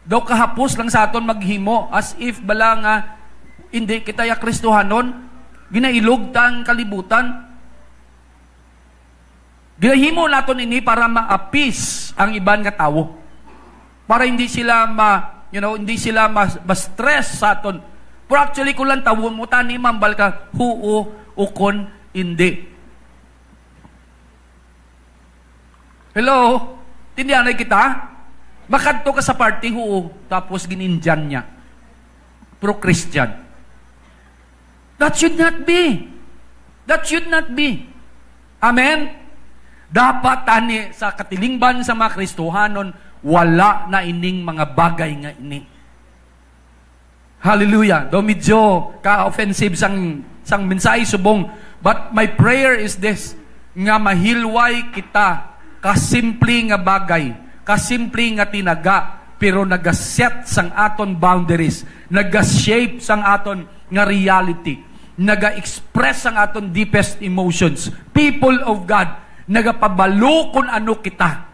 daw kahapos lang sa aton maghimo, as if bala nga hindi kita ya Kristohanon, ginailog ta ang kalibutan. Ginahimo naton ini para ma-appease ang iban nga tawo. Para hindi sila ma-, you know, hindi sila ma-, ma-stress sa aton. Pero actually, kung lantawon mo, tani, mambal ka, huo, ukon, hindi. Hello? Tindihanay kita? Makadto ka sa party, huo, tapos gin-Indian niya. Pero Christian. That should not be. That should not be. Amen? Dapat tani sa katilingban sa mga Kristohanon, wala na ining mga bagay nga ini. Hallelujah. Daw medyo ka-offensive sang, sang mensahe subong. But my prayer is this, nga mahilway kita ka simple nga bagay, ka simple nga tinaga, pero nagaset sang aton boundaries, nagashape sang aton nga reality, naga-express ang aton deepest emotions. People of God, nagapabalo kun ano kita.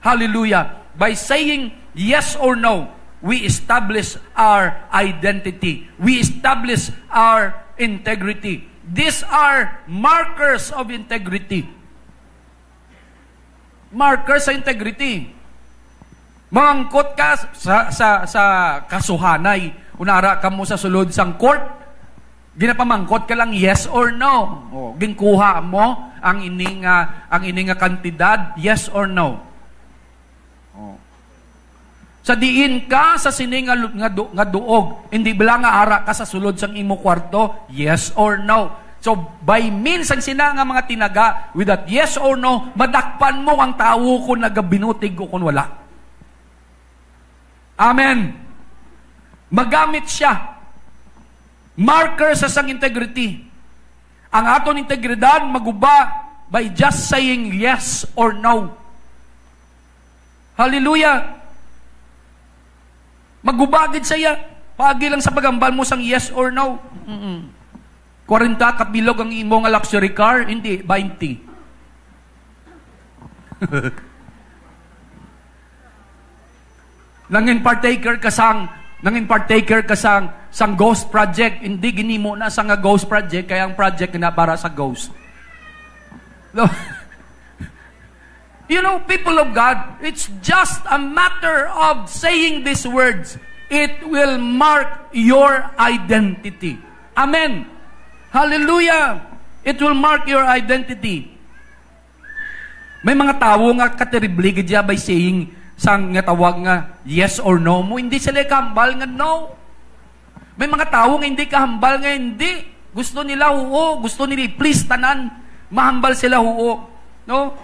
Hallelujah. By saying yes or no, we establish our identity. We establish our integrity. These are markers of integrity. Marker sa integrity. Mangkot ka sa, sa, sa kasuhanay. Unara ka mo sa sulod sang court. Ginapamangkot ka lang, yes or no? O, ginkuha mo ang ini nga, ang ini nga kantidad, yes or no? O. Sa diin ka sa sini nga lu-, nga du-, nga duog, hindi bala nga ara ka sa sulod sang imo kwarto? Yes or no? So, by means sang sina nga mga tinaga, with that yes or no, madakpan mo ang tawo kung nagabinutig o kung wala. Amen. Magamit siya. Marker sa sang integrity. Ang aton integridad maguba by just saying yes or no. Hallelujah. Maguba gid siya. Paagi lang sa paghambal mo sang yes or no. Mm-mm. Kwarenta ka bilog ang imo nga luxury car, hindi, twenty. Nangin partaker ka sang, nangin partaker ka sang, sang ghost project. Hindi, ginimo na sa nga ghost project, kaya ang project na para sa ghost. No? You know, people of God, it's just a matter of saying these words. It will mark your identity. Amen. Hallelujah. It will mark your identity. May mga tawo nga katerible gid siya by saying sang nga tawag nga yes or no mo. Hindi sila kahambal nga no. May mga tawo nga hindi kahambal nga hindi. Gusto nila huo, gusto nila i-please tanan. Mahambal sila huo. No?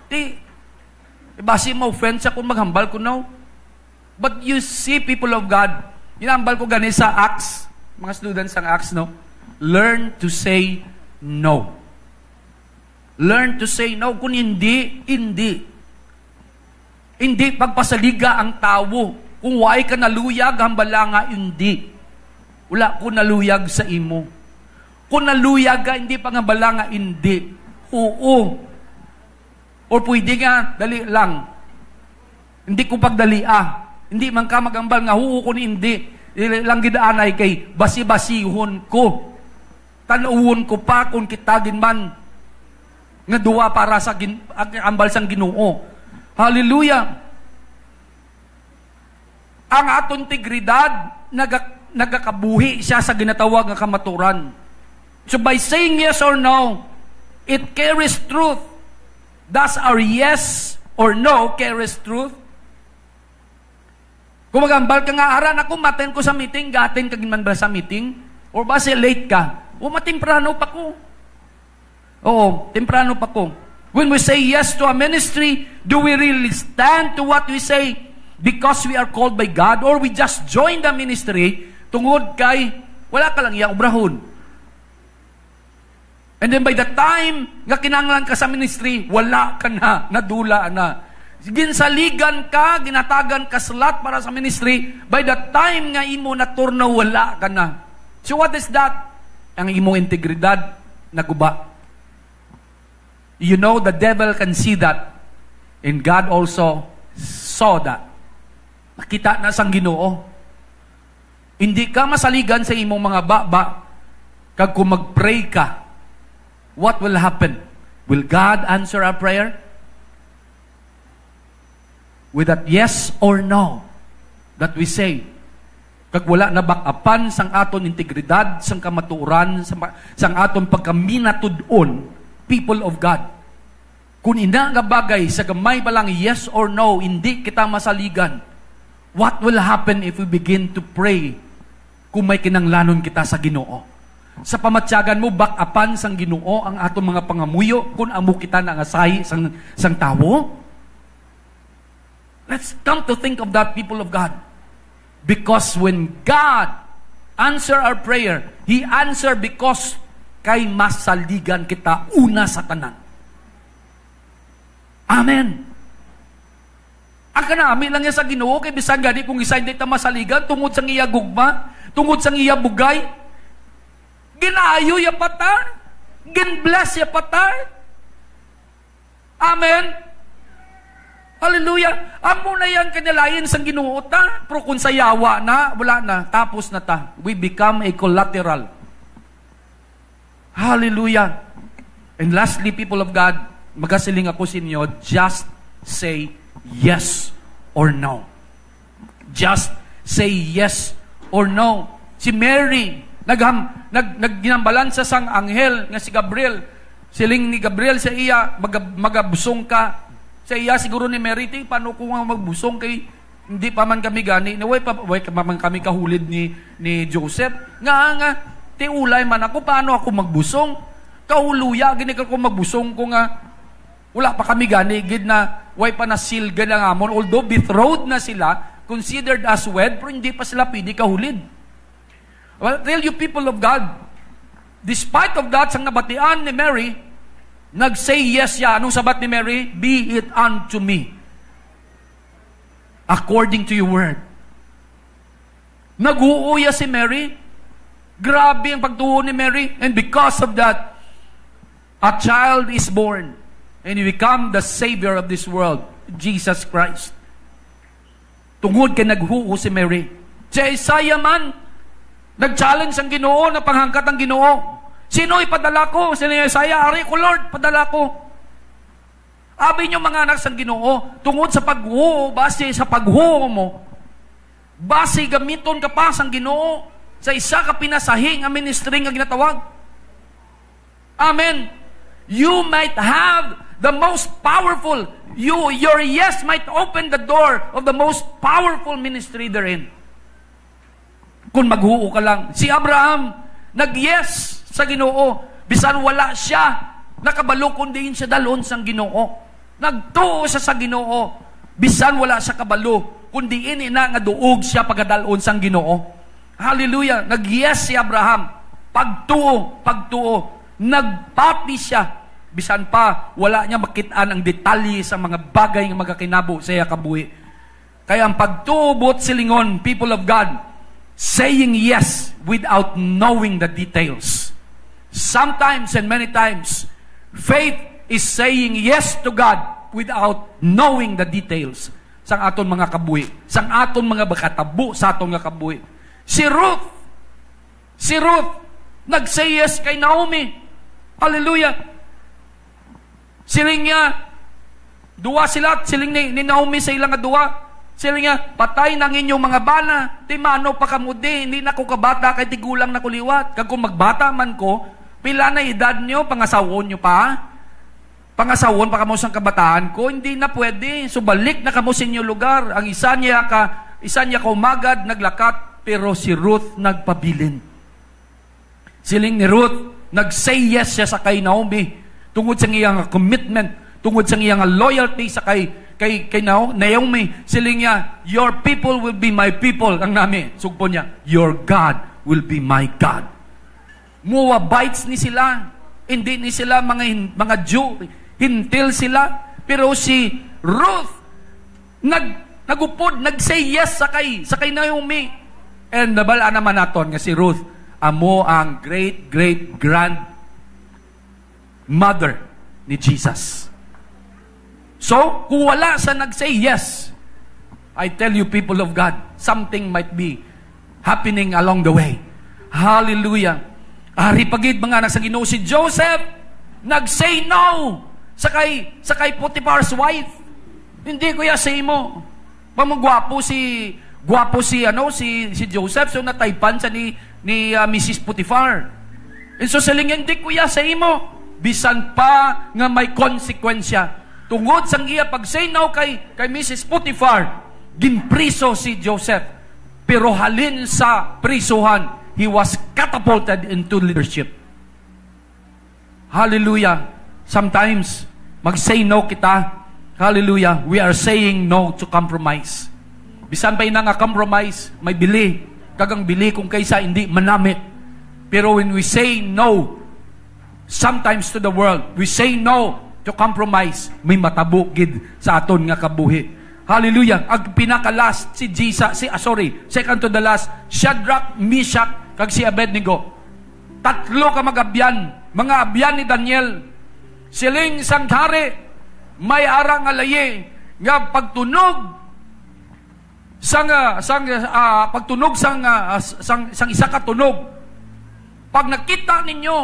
Di, basi ma-offend siya kung maghambal ko no. But you see, people of God, ginahambal ko gani sa Acts, mga students sang Acts, no? Learn to say no. Learn to say no. Kung hindi, hindi. Hindi pagpasaliga ang tawo. Kung waay ka naluyag, hambala nga hindi. Wala ko naluyag sa imo. Kung naluyag ka, hindi pangabala nga hindi. Oo. Or pwede nga, dali lang. Hindi ko pagdalia. Hindi man ka magambal nga, "Huo ko ni hindi." Dili lang gid anay kay basi-basihon ko. Tan-awon ko pa kung kita gid man nga duwa para sa gin-, ag-, ambal sang Ginoo. Hallelujah. Ang aton integridad, naga-, nagakabuhi siya sa ginatawag nga kamaturan. So by saying yes or no, it carries truth. Does our yes or no carries truth? Kung magambal ka nga, "Aran ako, maten ko sa meeting," gaten ka gid man ba sa meeting? Or basi late ka? O, matemprano pa ko. Oo, temprano pa ko. When we say yes to a ministry, do we really stand to what we say because we are called by God, or we just join the ministry tungod kay wala ka lang iya obrahon? And then by the time nga kinahanglan ka sa ministry, wala ka na, nadula na. Ginsaligan ka, ginatagan ka slot para sa ministry, by the time nga imo naturno, wala ka na. So what is that? Ang imong integridad naguba. You know, the devil can see that. And God also saw that. Nakita na sang Ginoo. Hindi ka masaligan sa imong mga baba, kag kung mag-pray ka, what will happen? Will God answer our prayer? With that yes or no that we say, kag wala nabak-apan sang aton integridad, sang kamatuoran, sang, sang aton pagkaminatud-on, people of God. Kung ina nga bagay, sa gamay pa lang yes or no, hindi kita masaligan. What will happen if we begin to pray kung may kinanglanon kita sa Ginoo? Sa pamatyagan mo, bak-apan sang Ginoo ang aton mga pangamuyo kung amo kita nangasahi sang, sang tawo? Let's come to think of that, people of God. Because when God answer our prayer, He answer because kay masaligan kita una sa tanan. Amen. Ang kanami lang niya sa Ginoo, kay bisan gani kung isa hindi ta masaligan, tungod sa iya gugma, tungod sa iya bugay, ginaayo ya pa ta, gin-bless ya pa ta. Amen. Hallelujah. Amo na yang kinalain sang Ginoo ta. Pero kung sa yawa na, wala na. Tapos na ta. We become a collateral. Hallelujah. And lastly, people of God, magasiling ako sa inyo, just say yes or no. Just say yes or no. Si Mary, nagham-, nag-, nagginambalan sa sang anghel nga si Gabriel. Siling ni Gabriel sa iya, "Maga-, magabusong ka." Sa iya siguro ni Mary, "Ti, paano ko nga magbusong kay hindi pa man kami gani, ni way pa, way pa man kami kahulid ni, ni Joseph. Nga, nga, ti ulay man ako, paano ako magbusong? Kauluya, gini ka ko magbusong ko nga, wala pa kami gani, gid na, way pa na-seal gid ang amon." Although betrothed na sila, considered as wed, pero hindi pa sila pwede kahulid. Well, tell you, people of God, despite of that, sang nabatian ni Mary, nag-say yes siya. Anong sabat ni Mary? "Be it unto me according to your word." Naghuo ya si Mary. Grabe ang pagtuo ni Mary. And because of that, a child is born. And he become the Savior of this world, Jesus Christ. Tungod kay naghuo si Mary. Si Isaiah man, nag-challenge ang Ginoo, napanghangkat ang Ginoo. "Sino ipadala ko?" Siling ni Isaiah, "Ari ko, Lord, padala ko." Abi niyo, mga anak sang Ginoo, tungod sa paghuo, basi sa paghuo mo, basi gamiton ka pa sang Ginoo sa isa ka pinasahi nga ministry nga ginatawag. Amen. You might have the most powerful, you, your yes might open the door of the most powerful ministry therein. Kung maghuo ka lang. Si Abraham, nag-yes sa Ginoo, bisan wala siya nakabalo kung diin siya dalhon sang Ginoo. Nagtuo siya sa Ginoo, bisan wala siya kabalo kung diin ina nga duog siya pagadalhon sang Ginoo. Hallelujah. Nag-yes si Abraham. Pagtuo, pagtuo. Nagpati siya. Bisan pa, wala niya makit-an ang detalye sa mga bagay nga magakinabo sa iya kabuhi. Kaya ang pagtuo, buot silingon, people of God, saying yes without knowing the details. Sometimes and many times, faith is saying yes to God without knowing the details sang aton mga kabuhi, sang aton mga makatabo sa aton nga kabuhi. Si Ruth, si Ruth, nag-say yes kay Naomi. Hallelujah. Siling niya, duwa sila, siling ni, ni Naomi sa ila nga duwa. Siling niya, "Patay na ang inyong mga bana, ti mano pa kamo di, hindi na ko kabata kay tigulang na ko liwat. Kag kung magbata man ko, pila na edad niyo, pangasawon niyo pa? Pangasawon pa kamo sang kabataan ko? Hindi na pwede. So balik na kamo sa inyo lugar." Ang isa niya ka, isa niya ka umagad, naglakat, pero si Ruth nagpabilin. Siling ni Ruth, nag-say yes siya sa kay Naomi. Tungod sa iya nga commitment, tungod sa iya nga loyalty sa kay, kay, kay Nao-, Naomi, siling niya, "Your people will be my people." Ang nami, sugpo niya, "Your God will be my God." Moabites ni sila. Hindi ni sila mga hin-, mga Jew. Hintil sila. Pero si Ruth, nag-, nagupod, nag-say yes sa kay, sa kay Naomi. And nabal-an naman naton nga si Ruth amo ang great, great grand mother ni Jesus. So, kung wala sa nag-say yes, I tell you, people of God, something might be happening along the way. Hallelujah. Ari pa gid, mga anak sa Ginoo, si Joseph nag-say no sa kay, sa kay Potiphar's wife. "Hindi ko ya sa imo." Pamagwapo si, gwapo si, ano, si, si Joseph, so nataypan sa ni, ni, ah, Missus Potiphar. And so siling niya, "Hindi ko ya sa imo." Bisan pa nga may konsekwensya. Tungod sang iya pag-say no kay, kay Missus Potiphar, ginpriso si Joseph. Pero halin sa prisuhan, he was catapulted into leadership. Hallelujah. Sometimes, mag-say no kita. Hallelujah. We are saying no to compromise. Bisan pa ina nga compromise, may bili. Kag ang bili kung kaysa hindi manamit. Pero when we say no, sometimes to the world, we say no to compromise, may matabo gid sa aton nga kabuhi. Hallelujah. Ang pinaka-last, si Jesus, si, ah, sorry, second to the last, Shadrach, Meshach, kag si Abednego. Tatlo ka mag-abyan, mga abyan ni Daniel. Siling sang hari, may ara nga layi nga pagtunog sang, ah, sang, ah, pagtunog sang, ah, sang, sang isa ka tunog. Pag nakita ninyo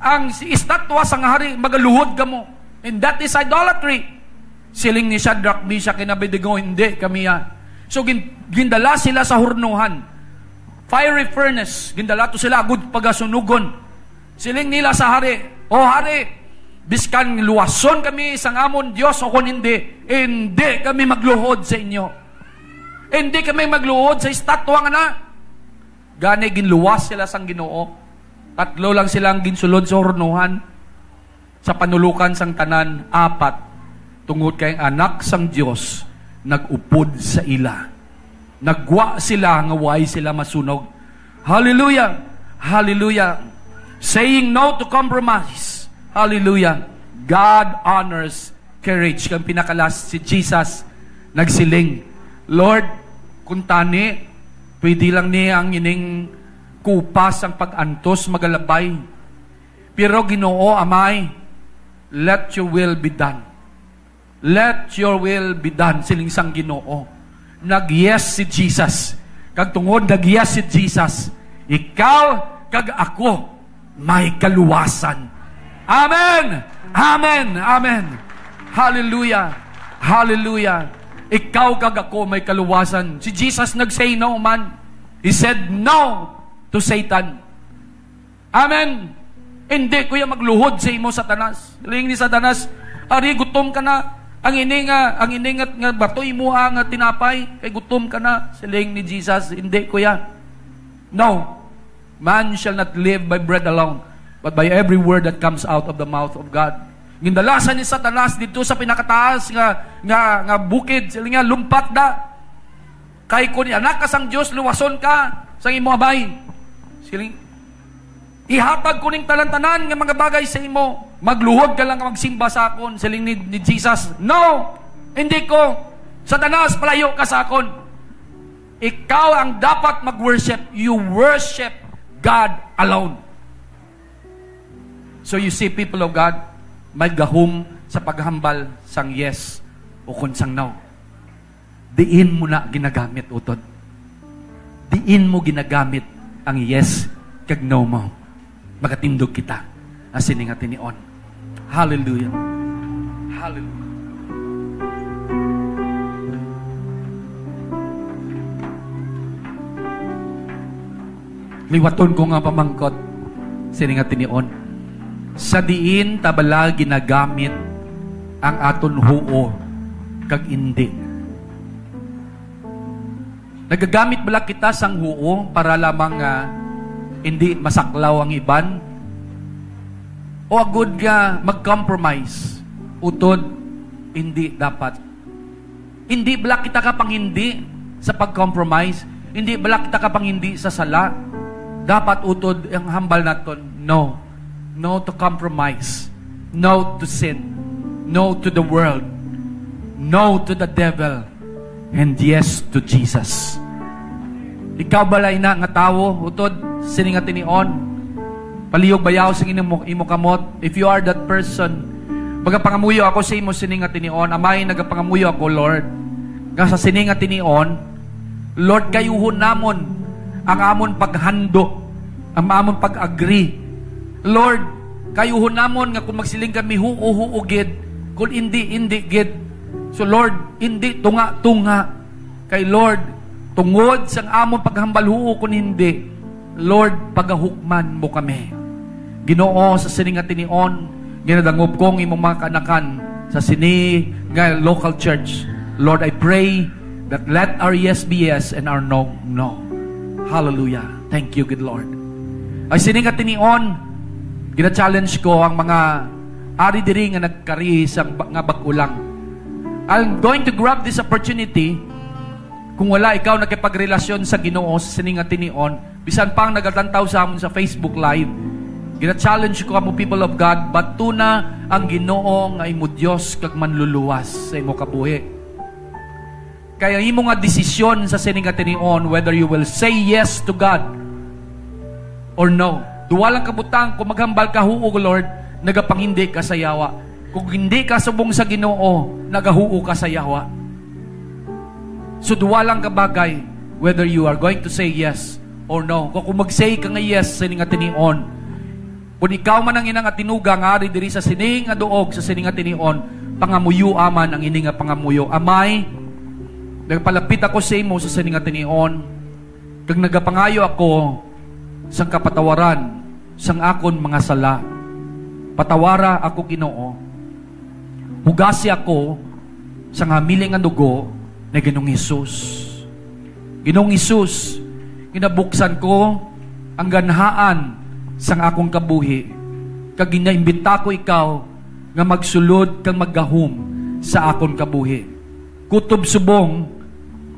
ang si-, estatwa sang hari, magaluhod kamo. And that is idolatry. Siling ni Shadrach, Meshach, kag Abednego, "Hindi kami, ah." So, gin-, gindala sila sa hurnohan. Fiery furnace. Gindala to sila, agud pagasunugon. Siling nila sa hari, "O hari, biskan luwason kami sang amon Dios o kon hindi, hindi kami magluhod sa inyo. Hindi kami magluhod sa estatwa nga na." Gani ginluwas sila sang Ginoo. Tatlo lang sila ang ginsulod sa hurnohan. Sa panulokan sang tanan, apat, tungod kay ang Anak sang Dios nag-upod sa ila. Naggwa sila nga way sila masunog. Hallelujah. Hallelujah. Saying no to compromise. Hallelujah. God honors courage. Kang pinakalas, si Jesus nagsiling, "Lord, kung tani, pwede lang ni ang ining kupa sang pag-antos magalabay. Pero Ginoo, Amay, let your will be done." "Let your will be done," siling sang Ginoo. Nag-yes si Jesus. Kag tungod nag-yes si Jesus, ikaw kag ako may kaluwasan. Amen! Amen! Amen! Hallelujah! Hallelujah! Ikaw kag ako may kaluwasan. Si Jesus nag-say no man. He said no to Satan. Amen. Hindi ko ya magluhod sa imo, Satanas. Siling ni Satanas, "Ari, gutom ka na. Ang ini nga, ang ini nga, nga bato imo nga tinapay, kay gutom ka na." Siling ni Jesus, "Hindi ko ya." No. "Man shall not live by bread alone, but by every word that comes out of the mouth of God." Gindalasan ni Satanas dito sa pinakataas nga, nga, nga bukid. Siling niya, "Lumpat da. Kay kun anak ka sang Dios, luwason ka sang imo amay." Siling, "Ihatag ko ning tanan-tanan nga mga bagay sa imo. Magluhod ka lang nga magsimba sa akon." Siling ni, ni Jesus, "No, hindi ko. Satanas, palayo ka sa akon. Ikaw ang dapat mag-worship. You worship God alone." So you see, people of God, may gahom sa paghambal sang yes o kon sang no. Diin mo na ginagamit, utod? Diin mo ginagamit ang yes kag no mo? Magatindog kita nga sini nga tinion. Hallelujah. Hallelujah. Liwaton ko nga pamangkot, sini nga tinion. Sa diin ta bala ginagamit ang aton huo kag indi? Nagagamit bala kita sang huo para lamang nga indi masaklaw ang iban? O agud nga mag-compromise? Utod, indi dapat. Indi bala kita kapanghindi sa pag-compromise? Indi bala kita kapanghindi sa sala? Dapat utod ang hambal naton, no. No to compromise. No to sin. No to the world. No to the devil. And yes to Jesus. Ikaw bala ina nga tawo, utod sini nga tinion? Palihog bayaw sing imo, imo kamot. If you are that person, magapangamuyo ako sa imo sini nga tinion. Amay, nagapangamuyo ako, Lord, nga sa sini nga tinion, Lord, kayuhon namon ang amon paghando, ang amon pag-agree. Lord, kayuhon namon nga kung magsiling kami, "Huo, huo gid," kung indi, indi gid. So, Lord, indi tunga-tunga. Kay Lord, tungod sang amon paghambal huo kun hindi, Lord, pagahukman mo kami. Ginoo, sa sini nga tinion, ginadangob ko ang imong mga kaanakan sa sini nga local church. Lord, I pray that let our yes be yes and our no, no. Hallelujah. Thank you, good Lord. Ay sini nga tinion, gina-challenge ko ang mga ari diri nga nagkari sang ba-, nga bag-o lang. I'm going to grab this opportunity. Kung wala ikaw nakipagrelasyon sa Ginoo sa sini nga tinion, bisan pa ang nagalantaw sa amon sa Facebook Live, gina-challenge ko kamo, people of God, bato na ang Ginoo nga imo Dios kag Manluluwas sa imo kabuhi. Kaya imo nga desisyon sa sini nga tinion, whether you will say yes to God or no. Duwa lang ka butang, kung maghambal ka, "Huo, Lord," nagapanghindi ka sa yawa. Kung hindi ka subong sa Ginoo, nagahuo ka sa yawa. So, duwa lang ka bagay, whether you are going to say yes or no. Kung, kung mag-say ka nga yes sa sini nga tinion, kung ikaw man ang ina nga tinuga nga ari diri sa sini nga duog, sa sini nga tinion, pangamuyoa man ang ini nga pangamuyo. Amay, nagpalapit ako sa imo sa sini nga tinion, kag nagapangayo ako sang kapatawaran sang akon mga sala. Patawara ako, Ginoo. Hugasi ako sang hamili nga dugo ni Ginoong Hesus. Ginoong Hesus, ginabuksan ko ang ganhaan sang akon kabuhi, kag ginaimbita ko ikaw nga magsulod kag maggahom sa akon kabuhi. Kutob subong,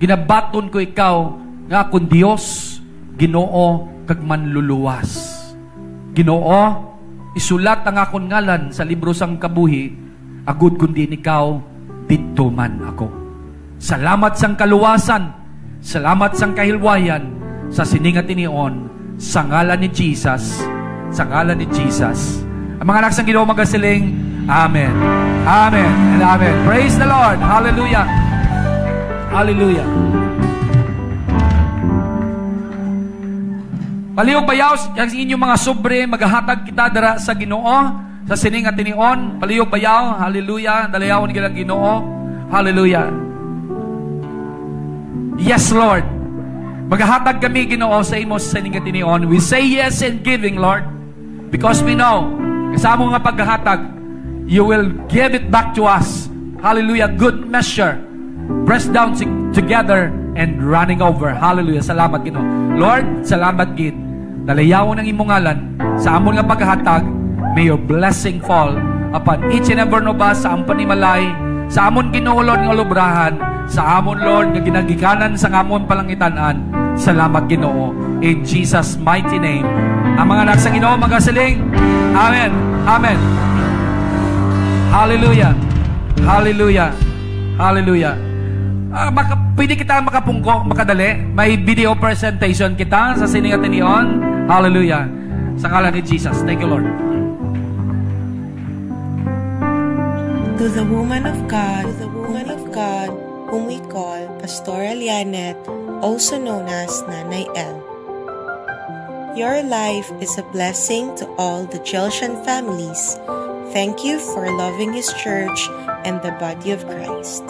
ginabaton ko ikaw nga akon Dios Ginoo kag Manluluwas. Ginoo, isulat ang akon ngalan sa libro sang kabuhi, agod kon diin ikaw, didto man ako. Salamat sang kaluwasan, salamat sang kahilwayan, sa sini nga tinion, sa ngalan ni Jesus, sa ngalan ni Jesus. Ang mga anak sang Ginoo magasiling, "Amen. Amen and amen." Praise the Lord. Hallelujah. Hallelujah. Palihog bayaw ang inyong mga sobre, magahatag kita dira sa Ginoo sa sini nga tinion. Palihog bayaw. Hallelujah. Dalayawon kita sang Ginoo. Hallelujah. Yes, Lord. Magahatag kami, Ginoo, sa imo sa sini nga tinion. We say yes in giving, Lord. Because we know, sa amo nga paghatag, you will give it back to us. Hallelujah. Good measure. Pressed down sig-, together and running over. Hallelujah. Salamat, Ginoo. Lord, salamat gid. Dalayawon ang imong ngalan sa amon nga paghatag. May your blessing fall upon each and every one of us sa amon panimalay, sa amon, Ginoo, Lord, nga lubrahan, sa amon, Lord, nga ginagikanan sa amon palangitan-an. Salamat, Ginoo. In Jesus' mighty name. Ang mga anak sa Ginoo magasiling, "Amen. Amen." Hallelujah. Hallelujah. Hallelujah. Ah, maka-, pwede kita makapungko, makadali. May video presentation kita sa sini nga tinion. Hallelujah. Sa ngalan ni Jesus. Thank you, Lord. To the woman of God, to the woman of God, whom we call Pastora Lianet, also known as Nanay L. Your life is a blessing to all the Chelshan families. Thank you for loving His church and the body of Christ.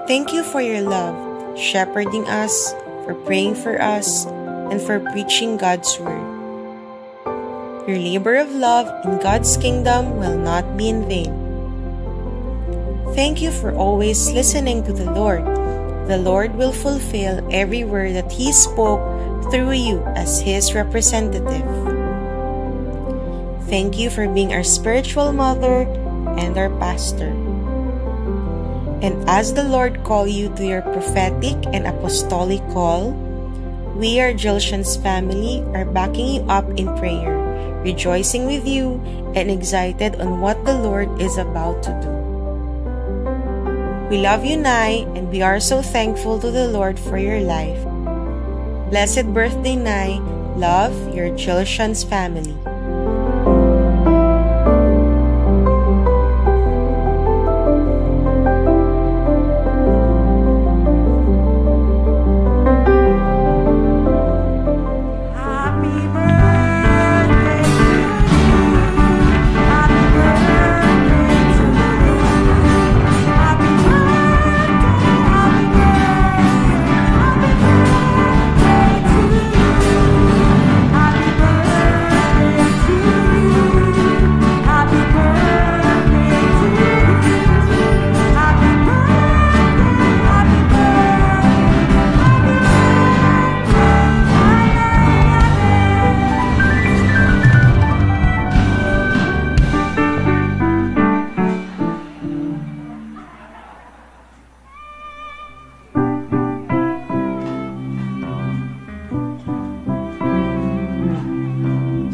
Thank you for your love, shepherding us, for praying for us, and for preaching God's word. Your labor of love in God's kingdom will not be in vain. Thank you for always listening to the Lord. The Lord will fulfill every word that He spoke through you as His representative. Thank you for being our spiritual mother and our pastor. And as the Lord call you to your prophetic and apostolic call, we, our Jilshan's family, are backing you up in prayer, rejoicing with you, and excited on what the Lord is about to do. We love you, Nay, and we are so thankful to the Lord for your life. Blessed birthday, Nay. Love, your Jilshan's family.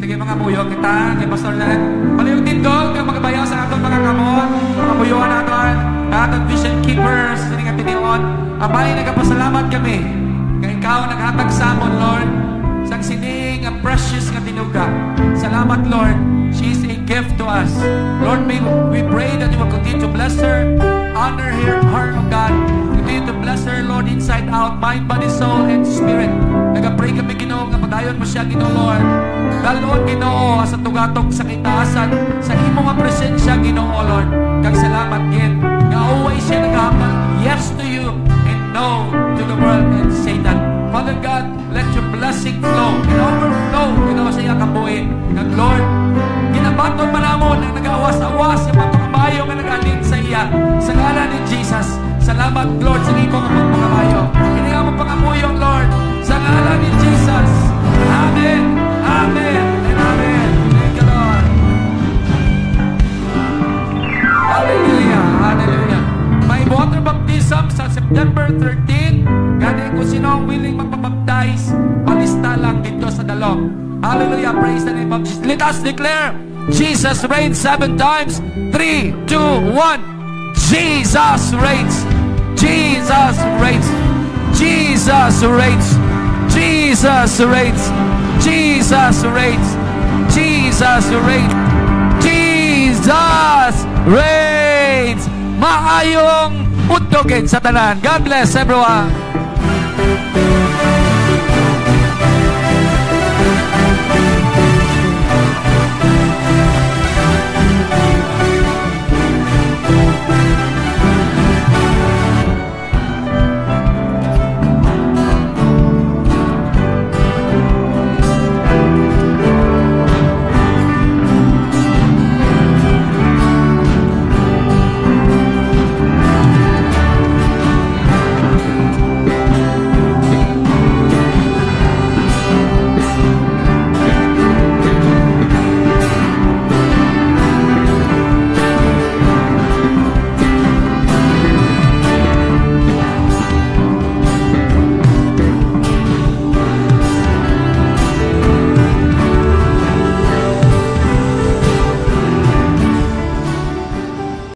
Sige, mangamuyo kita kay Pastor Len. Palihog tindog nga magabayaw sa aton mga kamot. Mangamuyo naton, aton vision keepers, sini nga tinion. Amay, nagapasalamat kami nga ikaw naghatag sa amon, Lord, sang sini nga precious nga tinuga. Salamat, Lord. She is a gift to us. Lord, may we pray that you will continue to bless her, honor her, her, oh God. Continue to bless her, Lord, inside out, mind, body, soul, and spirit. Nagapray kami, Ginoo, nga padayon mo siya, Ginoo, Lord. Dal-on, Ginoo, sa tugatog sa kaitaasan, sa imo nga presensya, Ginoo, Lord. Kag salamat gid nga always siya nagahambal yes to you and no to the world and Satan. Father God, let your blessing flow and overflow, Ginoo, sa iya kabuhi. Kag Lord, ginabaton man namon ang nag-awas-awas sa mga pangamuyo nga nag-alin sa iya. Sa ngalan ni Jesus, salamat, Lord, sa imo nga pagpangamuyo. Kini among pangamuyo, Lord, sa ngalan ni Jesus. Amen, amen, and amen. Thank you, Lord. Hallelujah, hallelujah. May water baptism sa September thirteen. Gani, kung sino ang willing magpabaptize, Lord. Hallelujah. Praise the name of Jesus. Let us declare, "Jesus reigns" seven times. Three, two, one. Jesus reigns. Jesus reigns. Jesus reigns. Jesus reigns. Jesus reigns. Jesus reigns. Jesus reigns. Maayong udto gid sa tanan. God bless everyone.